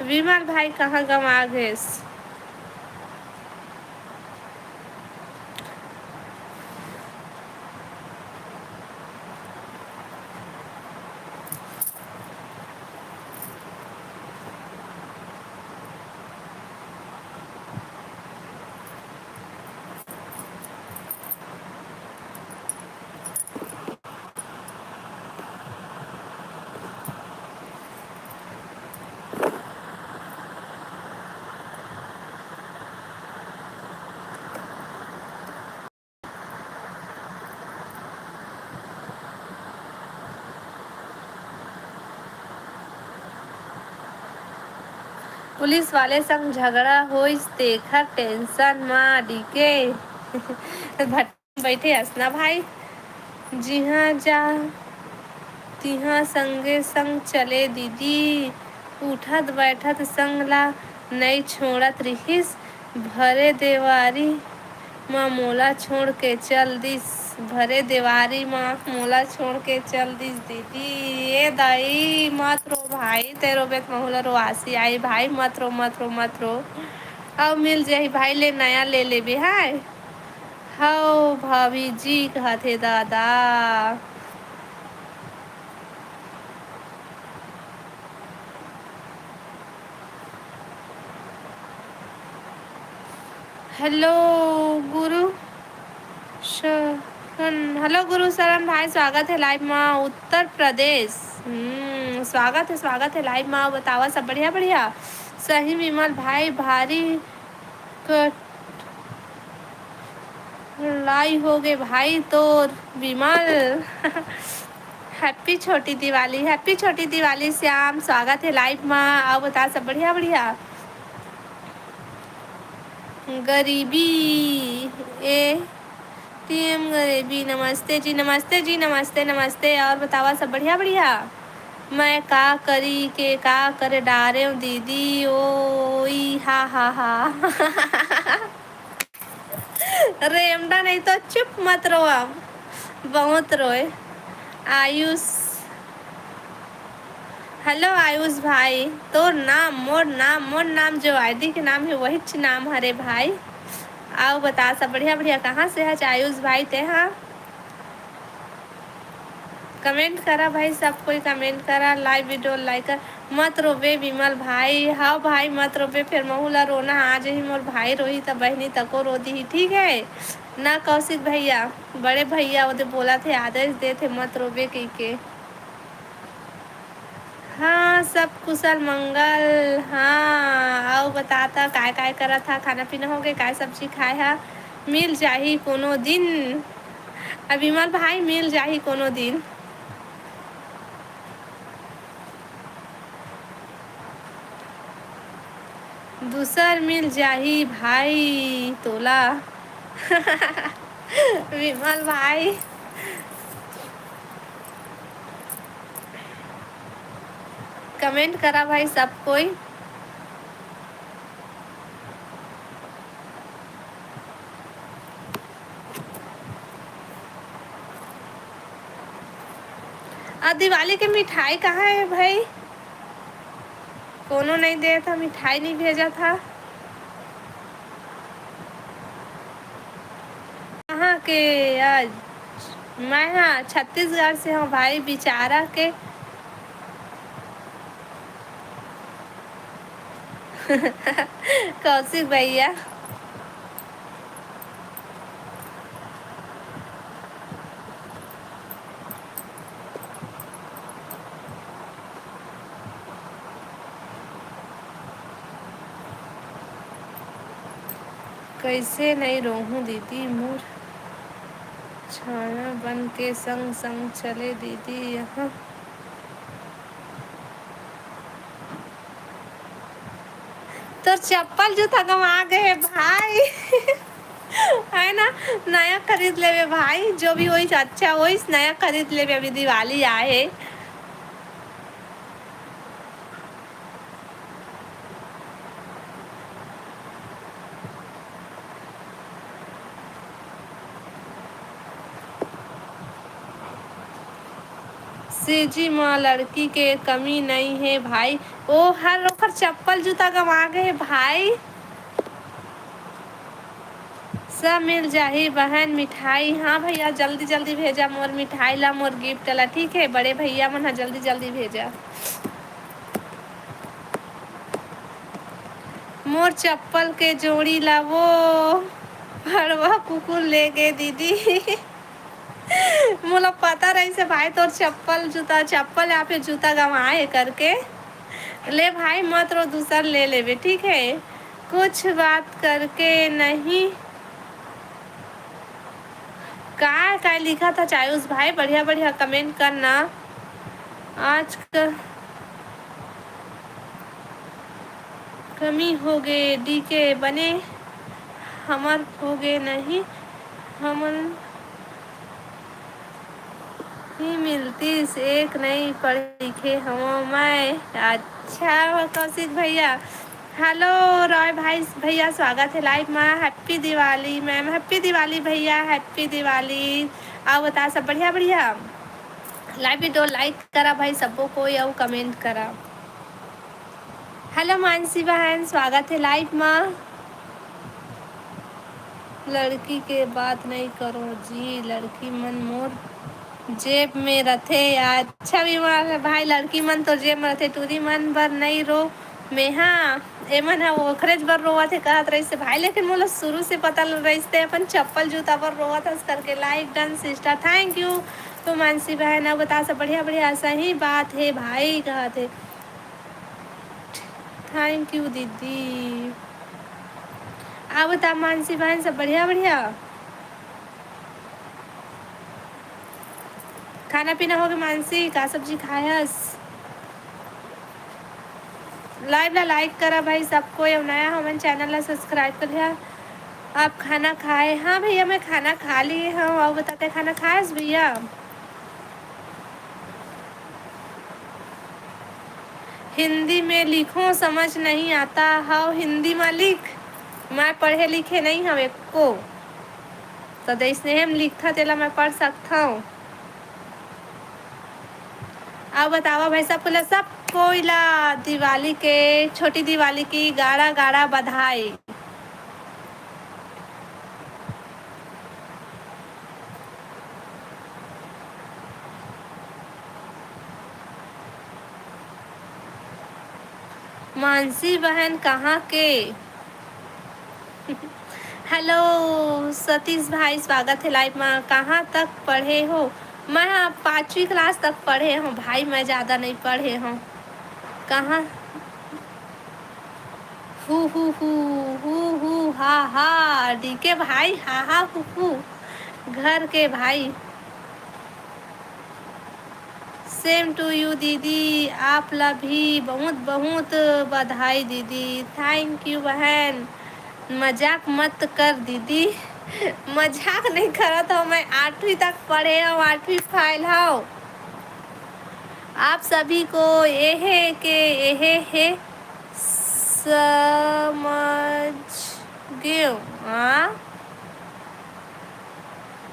विमल भाई, कहाँ गंवा गेस? पुलिस वाले संग झगड़ा होइस, तेखर टेंशन म डीके। बइठे हस ना भाई, जिहाँ जा तिहाँ संगे संग चले दीदी, उठत बैठत संग ला नइ छोड़त रिहिस। भरे देवारी म मोला छोड़ के चल दिस, भरे देवारी म मोला छोड़ के चल दिस दीदी। ए दाई, मत रो भाई, तै रोबे त महू ला रोवासी आई भाई, मत रो, मत रो, मत रो। अउ मिल जाही भाई, ले नया ले लेबे, हाय। हव भाभी जी, कहत हे दादा। हेलो गुरु शरण, हेलो गुरु शरण भाई, स्वागत हे लाइव मा उत्तर प्रदेश। हम्म, स्वागत हे, स्वागत हे लाइव मा। बतावा सब बढ़िया, बढ़िया। सही विमल भाई, भारी कट लड़ाई हो गे भाई तोर विमल। हैप्पी छोटी दिवाली, हैप्पी छोटी दिवाली श्याम, स्वागत हे लाइव मा। अउ बता सब बढ़िया बढ़िया। गरीबी ए टीएम गरीबी, नमस्ते जी, नमस्ते जी, नमस्ते, नमस्ते। अउ बतावा सब बढ़िया बढ़िया। मैं का करी के का कर डारेंव दीदी, ओई हा हा हा। रेमडा नहीं तो चुप मत रो, अब बहुत रोए। आयुष हेलो आयुष भाई, तोर नाम मोर नाम, मोर नाम जो आईडी के नाम हे वहीच नाम हरे भाई। अउ बता सब बढ़िया बढ़िया, कहाँ से हच आयुष भाई तेहा? कमेंट करा भाई, सब कोई कमेंट करा, लाइव वीडियो लाइक कर। मत रोबे विमल भाई, हाँ भाई मत रोबे, फेर महू ला रोना आ जही, मोर भाई रोही त बहिनी तको रो दिही, ठीक है ना कौशिक भैया? बड़े भैया ओदे बोला थे, आदेश दे थे मत रोबे कहिके। हाँ, सब कुशल मंगल। हाँ, अउ बता त काय काय करत हा, खाना पीना हो गए, काय सब्जी खाए हा? मिल जाही कोनो दिन। अब विमल भाई मिल जाही कोनो दिन। दूसर मिल जाही भाई तोला। विमल भाई, कमेंट करा भाई सब कोई। आ, दिवाली के मिठाई कहाँ है भाई? कोनो नहीं देत हा, मिठाई नहीं भेजत हा। कहाँ के? आज मैं हा छत्तीसगढ़ से हूँ भाई, बिचारा के। कौशिक भैया, कैसे नहीं रोहूं दीदी, मोर छाना बन के संग संग चले दीदी यहाँ। तोर चप्पल जूता गंवा गए हे भाई। है ना, नया खरीद लेबे भाई, जो भी होइस अच्छा होइस, नया खरीद लेबे, अभी दिवाली आए हे। सेजी म लड़की के कमी नइ हे भाई। ओ हर ओखर चप्पल जूता गंवा गे हे भाई। सब मिल जाही बहन मिठाई। हाँ भैया, जल्दी जल्दी भेजा मोर मिठाई ला, मोर गिफ्ट ला, ठीक है? बड़े भैया मन ह जल्दी जल्दी भेजा। मोर चप्पल के जोड़ी ला वो भड़वा कुकुर ले गे दीदी। मोला पता रहिस हे भाई, तोर चप्पल जूता, चप्पल या फिर जूता गंवाए हे करके। ले भाई, मत रो, दूसर ले लेबे, ठीक है? कुछ बात करके नहीं। काय, काय लिखत हच आयुष भाई? बढ़िया, बढ़िया कमेंट करना। आज क-, कमी हो गे, डीके बने हमर हो गे नहीं, हमन ही मिलतीस, एक नई पढ़े लिखे हवं मैं। अच्छा, कौशिक भैया, हेलो रॉय भाई, भैया स्वागत है लाइव में। Happy Diwali ma'am, happy Diwali भैया, हैप्पी दिवाली। अउ बता सब बढ़िया, बढ़िया। लाइव वीडियो लाइक करा भाई सबो कोई, अउ कमेंट करा। हेलो मानसी बहन, स्वागत है लाइव में। लड़की के बात नहीं करो जी, लड़की मन मोर जेब में रथे। अच्छा विमल भाई, लड़की मन तो जेब में रथे, टूरी मन बर नहीं रो। मेहा, एमन ह ओखरेच बर रोवत हे कहत रहिस हे भाई, लेकिन मोला शुरू से पता ल-, रहिस ते अपन चप्पल जूता बर रोवत हस करके। लाइक डन सिस्टर, थैंक यू। तो मानसी बहन, अब बता सब बढ़िया बढ़िया, सही बात हे भाई कहत हे। थैंक यू दीदी। अब बता मानसी बहन, सब बढ़िया बढ़िया? खाना पीना होगे मानसी, का सब्जी खाए हस? लाइव ला लाइक करा भाई सब कोई, अउ नया हमन चैनल ला सब्सक्राइब कर लिया। आप खाना खाए? हाँ भैया, मैं खाना खा लिए हूँ। अउ बता ते खाना खाए हस भैया? हिंदी में लिखो, समझ नहीं आता। हव, हिंदी में लिख, मैं पढ़े लिखे नहीं हव एको। तो जैसने हम लिखता तेला मैं पढ़ सकता हूँ। अब बतावा भाई, सब कुल सब कोई ला दिवाली के, छोटी दिवाली की गाड़ा गाड़ा बधाई। मानसी बहन कहाँ के? हेलो सतीश भाई, स्वागत है लाइव में। कहाँ तक पढ़े हो? मैं, हाँ, पाँचवीं क्लास तक पढ़े हूँ भाई, मैं ज़्यादा नहीं पढ़े हूँ। कहाँ? हु हु हु, हु हु हा हा, डीके भाई, हा हा हु हु, घर के भाई। Same to you दीदी, आप ला भी बहुत बहुत बधाई दीदी। Thank you बहन, मजाक मत कर दीदी। मजाक नहीं करत हूँ, मैं आठवीं तक पढ़े हूँ, आठवीं fail हूँ। आप सभी को एहे के एहे हे समझ गेव, हाँ?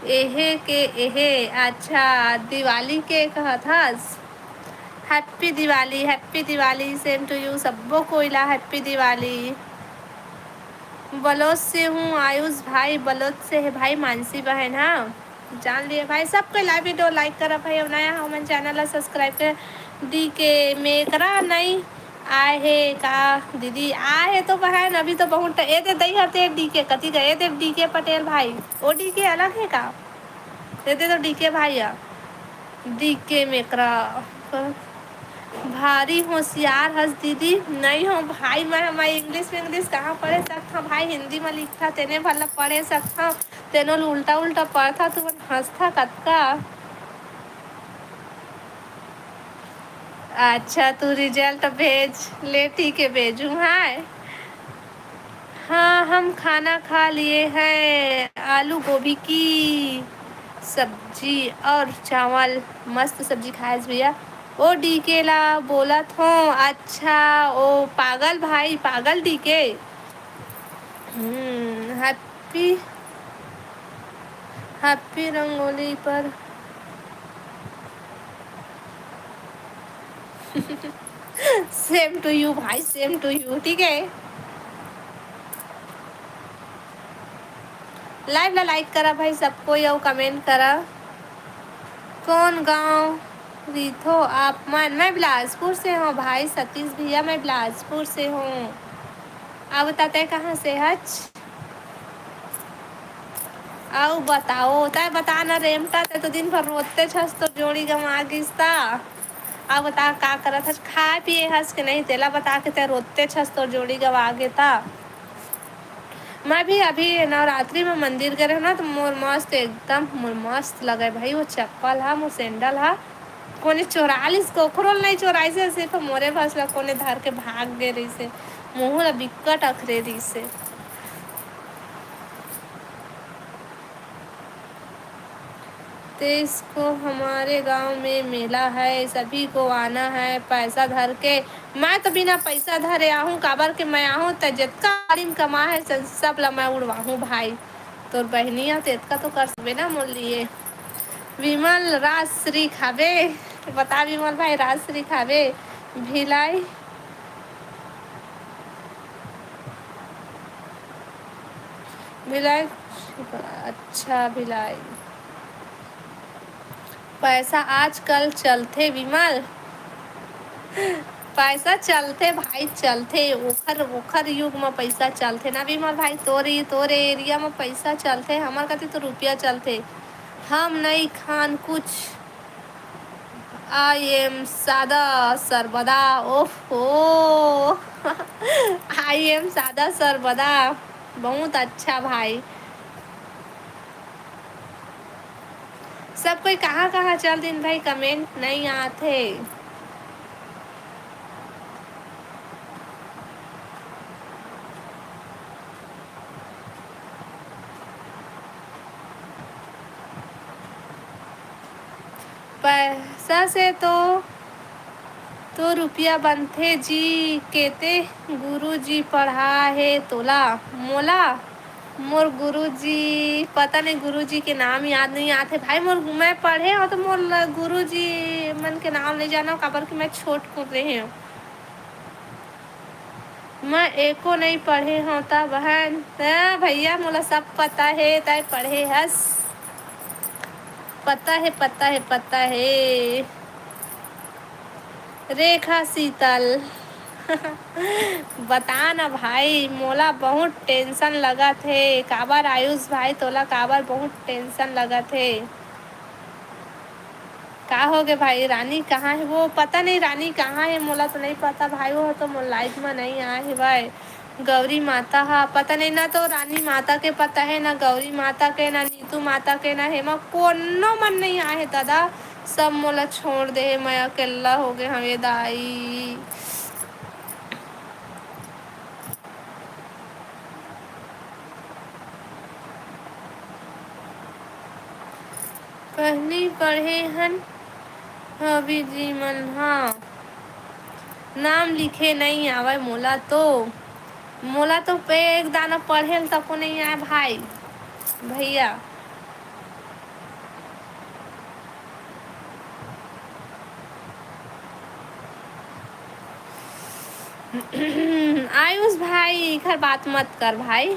एहे के एहे, अच्छा, दिवाली के कहत हस। Happy Diwali, Happy Diwali, same to you, सब्बो कोई ला Happy दिवाली। बलोद से हूँ आयुष भाई, बलोद से है भाई मानसी बहन, हाँ। जान लिए भाई, सबके लाइव वीडियो like करा भाई, और नया हो मन चैनल ला subscribe कर। डीके मेकरा नहीं आए हे का दीदी? आए हे तो बहन, अभी तो बहुत ट-, ए दे दई हते डीके, कति गए दे डीके पटेल भाई, ओ डीके अलग है का? ए दे तो डीके भाई आ, डीके मेकरा भारी होशियार हस दीदी। नहीं हो भाई, मैं, मैं इंग्लिश में इंग्लिश कहाँ पढ़े सकता भाई, हिंदी में लिखता तेने भला पढ़े सकता, तेनो ल उल्टा उल्टा पढ़ता, तुमन हंसता कतका। अच्छा, तू रिजल्ट भेज, ले ठीक है, भेजूँ, हाँ। हाँ, हम खाना खा लिए हैं, आलू गोभी की सब्जी और चावल, मस्त सब्जी खाएस भैया। ओ डीके ला बोलत हो, अच्छा, ओ पागल भाई, पागल डीके। हम्म, हैप्पी, हैप्पी रंगोली पर। Same to you भाई, same to you, ठीक है। लाइव ला like करा भाई सब कोई, अउ comment करा। कौन गांव रहिथो आप मन? मैं बिलासपुर से हूँ भाई सतीश भैया, मैं बिलासपुर से हूँ। अब बता, तय कहाँ से हच? अउ बताओ, तय बता ना रेमटा, तय तो दिन भर रोते छस, तो जोड़ी गंवा गिस ता। अब बता का करत हस, खाए पिए हस के नहीं, तेला बता के तय रोते छस, तो जोड़ी गंवा गे ता। मैं भी अभी नवरात्रि में मंदिर गए रहे ना, तो मोर मस्त, एकदम मोर मस्त लगे भाई, वो चप्पल हा, मोर सैंडल हा, कोने चोरा लिस, कोखरो ल नहीं चोराइसे, सिर्फ मोरे बस ला कोने धर के भाग गे रहिसे, मुँह ला बिक्कट अखरे रहिसे। तेईस को हमारे गांव में मेला है, सभी को आना है पैसा धर के। मैं तो बिना पैसा धरे आहूँ, काबर के मैं आहूँ त जतका गाड़ी में कमा है, सब ला मैं उड़वाहूँ भाई। तोर बहनिया तो एतका तो कर सकबे ना मोर लिए। विमल, राजश्री खाबे? बता विमल भाई, राजश्री खाबे? भिलाई, भिलाई, अच्छा भिलाई। पैसा आजकल चलथे विमल। पैसा चलथे भाई, चलथे। ओखर, ओखर युग म पैसा चलथे ना विमल भाई। तोरे, तोरे एरिया म पैसा चलथे, हमर कति तो रुपया चलथे। हम नइ खान कुछ। I am सादा सर्वदा। ओहो। I am सादा सर्वदा। बहुत अच्छा भाई। सब कोई कहाँ कहाँ चल दिन भाई, comment नहीं आथे। पैसा से तो, तो रुपया बनथे जी, केते गुरु जी पढ़ा हे तोला, मोला। मोर गुरुजी, पता नहीं, गुरुजी के नाम याद नहीं आते भाई। मोर, मैं पढ़े हूँ तो मोर ल-, गुरुजी मन के नाम नहीं जाना, काबर कि मैं छोट कुन रहे हूँ। मैं एको नहीं पढ़े हूँ त बहन। हाँ भैया, मोला सब पता है, तय पढ़े हस। पता है, पता है, पता है। रेखा शीतल। बता ना भाई, मोला बहुत टेंशन लगत हे। काबर आयुष भाई, तोला काबर बहुत टेंशन लगत हे? का हो गे भाई, रानी कहाँ है? वो पता नहीं रानी कहाँ है, मोला तो नहीं पता भाई, वो तो मोर लाइफ में नहीं आए है भाई। गौरी माता हा पता नहीं ना, तो रानी माता के पता है ना, गौरी माता के ना, नीतू माता के ना, हेमा कोनो मन नहीं आए है दादा। सब मोला छोड़ दे हे, मैं अकेला हो गए हवे दाई। पहली पढ़े हन हवी जी मन, हाँ। नाम लिखे नहीं आवे मोला तो, मोला तो पे एक दाना पढ़े ल तको नहीं आए भाई, भैया। आयुष भाई, एखर बात मत कर भाई।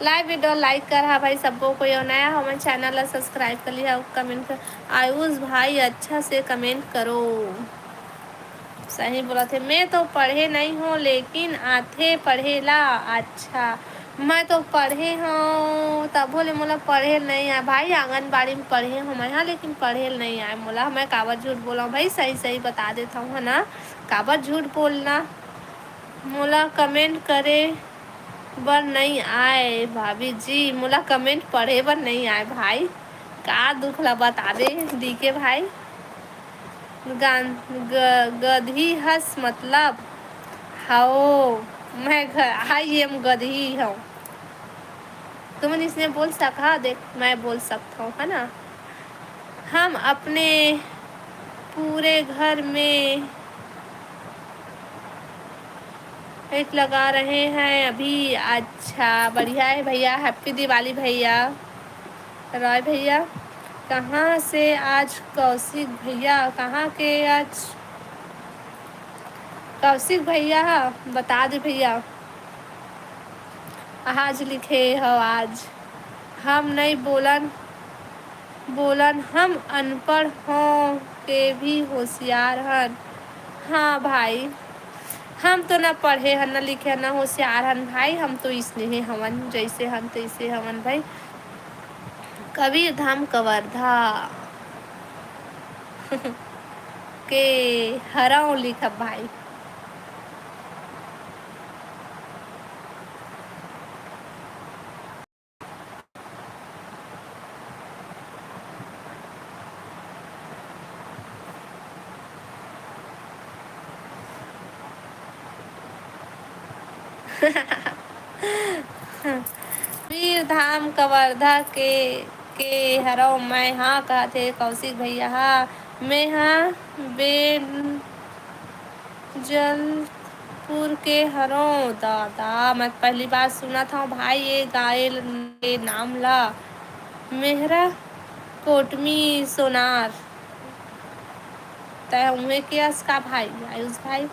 लाइव वीडियो लाइक कर हा भाई, सबको कोई और नया हो, मैं चैनल ला सब्सक्राइब कर लिहा, कमेंट कर। आयुष भाई, अच्छा से कमेंट करो। सही बोलत हे, मैं तो पढ़े नहीं हूँ, लेकिन आथे पढ़े ला। अच्छा, मैं तो पढ़े हूँ, तभो ले मोला पढ़े नहीं आए भाई। आंगनबाड़ी में पढ़े हूँ मैं, हाँ, लेकिन पढ़े नहीं आए मोला। मैं काबर झूठ बोलूँ भाई, सही सही बता देता हूँ, है ना, काबर झूठ बोलना। मोला कमेंट करे बर नहीं आए भाभी जी, मोला कमेंट पढ़े बर नहीं आए भाई। का दुख ला बताबे डीके भाई। गान-, ग-, गधी हस मतलब? हओ, मैं घर आई एम गधी हूँ। तुमन इसने बोल सका, देख मैं बोल सकता हूँ, है ना? हम अपने पूरे घर में एक लगा रहे हैं अभी। अच्छा, बढ़िया है भैया, हैप्पी दिवाली भैया। रॉय भैया, कहाँ से आज कौशिक भैया, कहाँ के आज कौशिक भैया? बता दे भैया, आज लिखे हो आज। हम नहीं बोलन, बोलन हम अनपढ़ हों के भी होशियार हन। हाँ भाई, हम तो ना पढ़े हन, ना लिखे हन, ना होशियार हन भाई, हम तो इसने हवन, जैसे हन तैसे हवन भाई। कबीर धाम कवर्धा के हरव लिखब भाई। वीर धाम कवर्धा के, के हरव मैं, हाँ, कहत हे कौशिक भैया, हाँ, मैं, हाँ, बेन-, जलपुर के हरव। दादा, मैं पहली बार सुनत हव भाई ये गाय के नाम ला। मेहरा कोटमी सोनार। तै उहे के अस का भाई, आयुष भाई?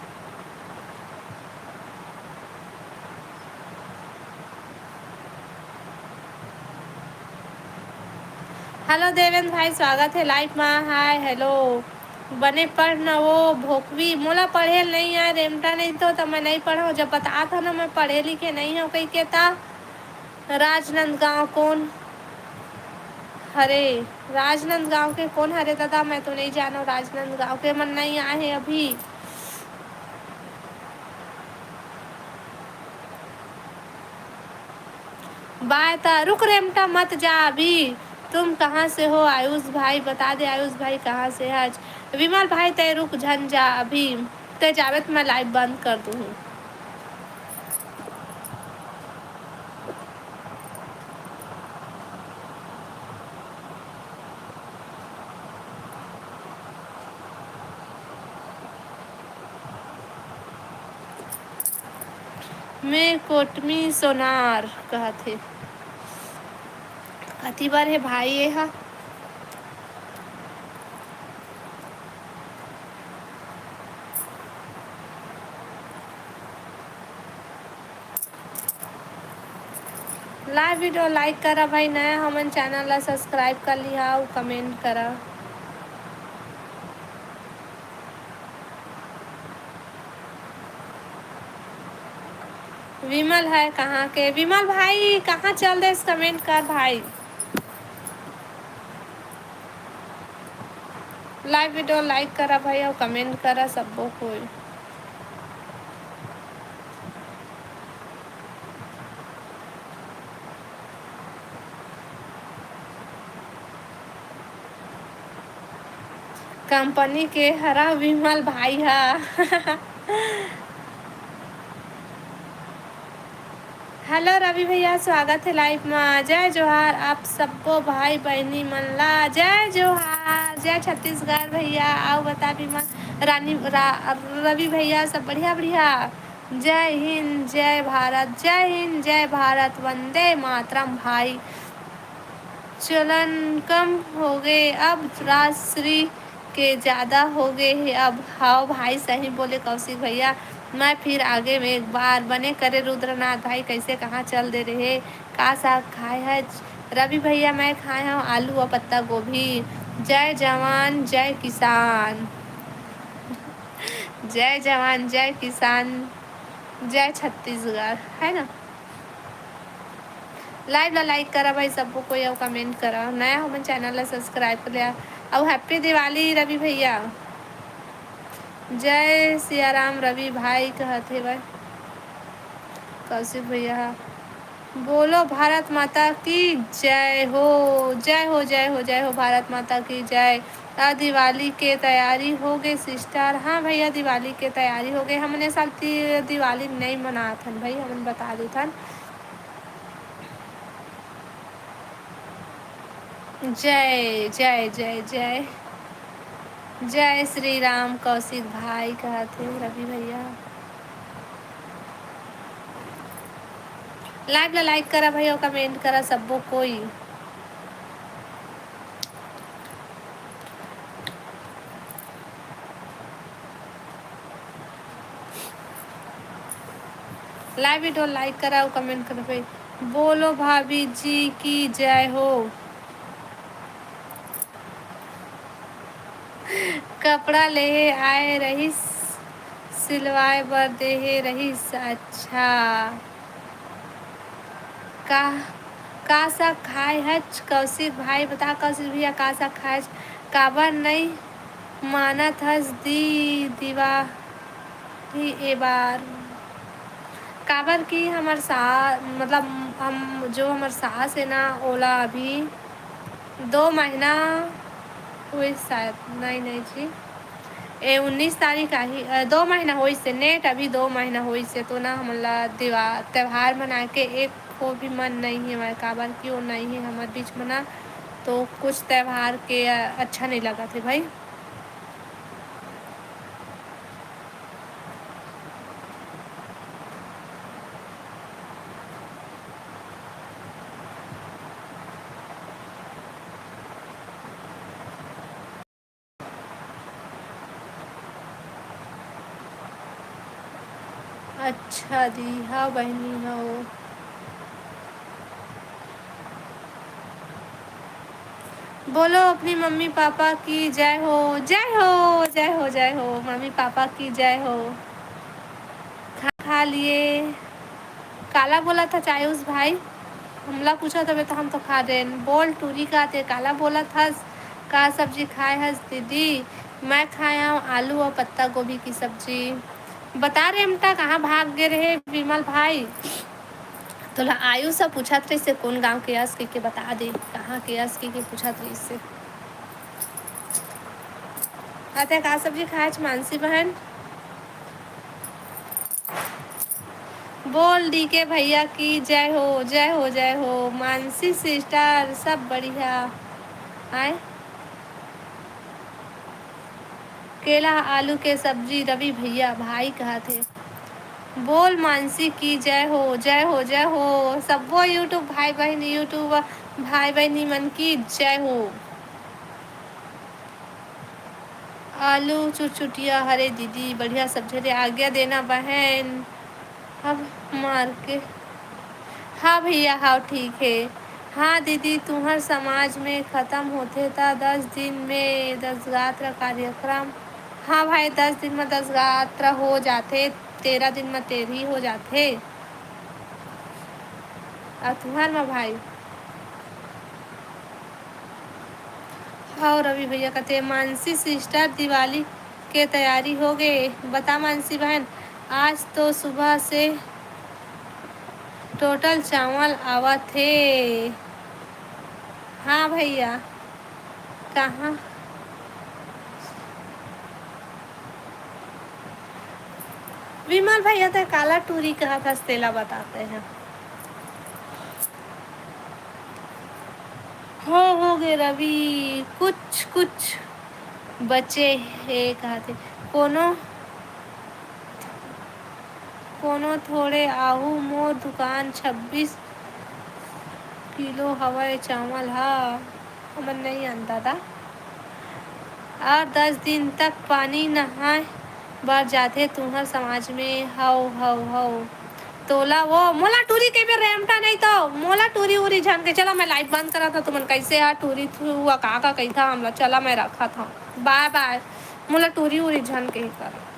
हेलो देवेंद्र भाई, स्वागत है लाइव मा। हाय, हेलो। बने पढ़ न वो भोकवी, मोला पढ़े ल नहीं आय, रेमटा नहीं तो, तो मैं नहीं पढ़ो। जब बतात हो ना मैं पढ़े लिखे नहीं हो कही के ता। राजनांदगांव कौन हरे? राजनांदगांव के कौन हरे दादा? मैं तो नहीं जानो, राजनांदगांव के मन नहीं आए हैं अभी। बाय ता रुक रेमटा मत जा अभी। तुम कहाँ से हो आयुष भाई? बता दे आयुष भाई कहाँ से है आज। विमल भाई तय रुक झन जा अभी। तय जावे तो मैं लाइव बंद कर दूँ। मैं कोटमी सोनार कहत हे। कति बार हे भाई ये हा? Live video like करा भाई, नया हमन channel ला subscribe कर लिहा अउ comment करा। विमल है कहाँ के? विमल भाई कहाँ चल देस? Comment कर भाई। Live video like करा भाई अउ comment करा सब्बो कोई। Company के हरा विमल भाई हा। Hello रवि भैया, स्वागत हे live मा। जय जोहार आप सब्बो भाई बहिनी मन ला। जय जोहार, जय छत्तीसगढ़ भैया। अउ बता विमल, रानी, रा-, रवि भैया सब बढ़िया, बढ़िया। जय हिंद, जय भारत, जय हिंद, जय भारत, वंदे मातरम भाई। चलन कम होगे अब, राजश्री के जादा होगे हे अब। हव भाई, सही बोले कौशिक भैया। मैं फिर आगे में एक बार बने करे रुद्रनाथ भाई, कैसे कहाँ चल दे रहे, का साग खाए हच? रवि भैया, मैं खाए हव आलू अउ पत्ता गोभी। जय जवान, जय किसान। जय जवान, जय किसान, जय छत्तीसगढ़, है ना? Live ला like करा भाई सब्बो कोई, अउ comment करा। नया हमन channel ला subscribe कर लिया। अउ happy दिवाली रवि भैया। जय सिया राम रवि भाई कहत हे भाई कौशिक भैया। बोलो भारत माता की जय हो, जय हो, जय हो, जय हो, भारत माता की जय। आ, दिवाली के तैयारी हो गए sister? हाँ भैया, दिवाली के तैयारी हो गए। हमन ए साल ति-, दिवाली नहीं मनात हन भाई, हमन बता देथन। जय, जय, जय, जय। जय श्री राम कौशिक भाई कहत हे रवि भैया। Live ला like करा भाई अउ comment करा सब्बो कोई। Live video like करा अउ comment करा भाई। बोलो भाभी जी की जय हो। कपड़ा लेहे आए रहिस, सिलवाए बर देहे रहिस। अच्छा, का, का साग खाए हच कौशिक भाई? बता कौशिक भैया, का साग खाए हच? काबर नई मानत हस दी दिवा ही ए बार? काबर कि हमर सा-, मतलब हम, जो हमर सास हे ना, ओला अभी दो महीना होइस शायद, नहीं, नहीं जी, ए उन्नीस तारीख आही, अ, दो महीना होइस हे, net अभी दो महीना होइस हे, तो ना हमन ला दिवा-, त्योहार मनाए के एक को भी मन नहीं हे हमारे, काबर कि वो नहीं हे हमर बीच में ना, तो कुछ त्योहार के, अ, अच्छा नहीं लगत हे भाई। अच्छा दी, हाँ बहिनी, हाँ वो। बोलो अपनी मम्मी पापा की जय हो, जय हो, जय हो, जय हो, मम्मी पापा की जय हो। खा, खा लिए। काला बोलत हच आयुष भाई? हमला पूछत हवे त हम तो खा देन। बोल टूरी का ते काला बोलत हस? का सब्जी खाए हस दीदी? मैं खाए हव आलू अउ पत्ता गोभी की सब्जी। बता रेमटा कहाँ भाग गे रहे विमल भाई? तोला आयुष ह पूछत रहिस हे, कोन गांव के अस कहिके बता दे, कहाँ के अस कहिके पूछत रहिस हे। अते का सब्जी खाएच मानसी बहन? बोल डीके भैया की जय हो, जय हो, जय हो। मानसी sister सब बढ़िया आय। केला आलू के सब्जी रवि भैया भाई कहत हे। बोल मानसी की जय हो, जय हो, जय हो। सब्बो YouTube भाई बहिन, YouTube भाई बहिनी मन की जय हो। आलू चुटचुटिया, हरे दीदी, बढ़िया सब्जी रे, आज्ञा देना बहन। अब मार के, हाँ भैया, हाँ ठीक है। हाँ दीदी, तुहर समाज में खत्म होथे त दस दिन में दसगात्र कार्यक्रम। हाँ भाई, दस दिन में दसगात्र हो जाथे, तेरह दिन में तेरही हो जाथे। अउ तुहर म भाई? हव रवि भैया कथे, मानसी सिस्टर, दिवाली के तैयारी हो गे? बता मानसी बहन, आज तो सुबह से टोटल चावल आवत हे। हाँ भैया, कहाँ? विमल भैया, ते काला टूरी कहत हस, तेला बताते हैं। हो, हो गे रवि, कुछ, कुछ बचे हे कहते। कोनो, कोनो थोड़े आहू, मोर दुकान छब्बीस किलो हवय चावल हा। हमन नइ आन दादा। और दस दिन तक पानी नहाय बर जाथे तुंहर समाज में। हव, हव, हव। तोला वो, मोला टूरी के भी रेमटा नहीं तो, मोला टूरी उरी झन के। चला, मैं लाइव बंद करा था, तुमन कैसे हा टूरी थुआ का का कही था हमला। चला, मैं रखा था, बाय बाय। मोला टूरी उरी झन के ही कर।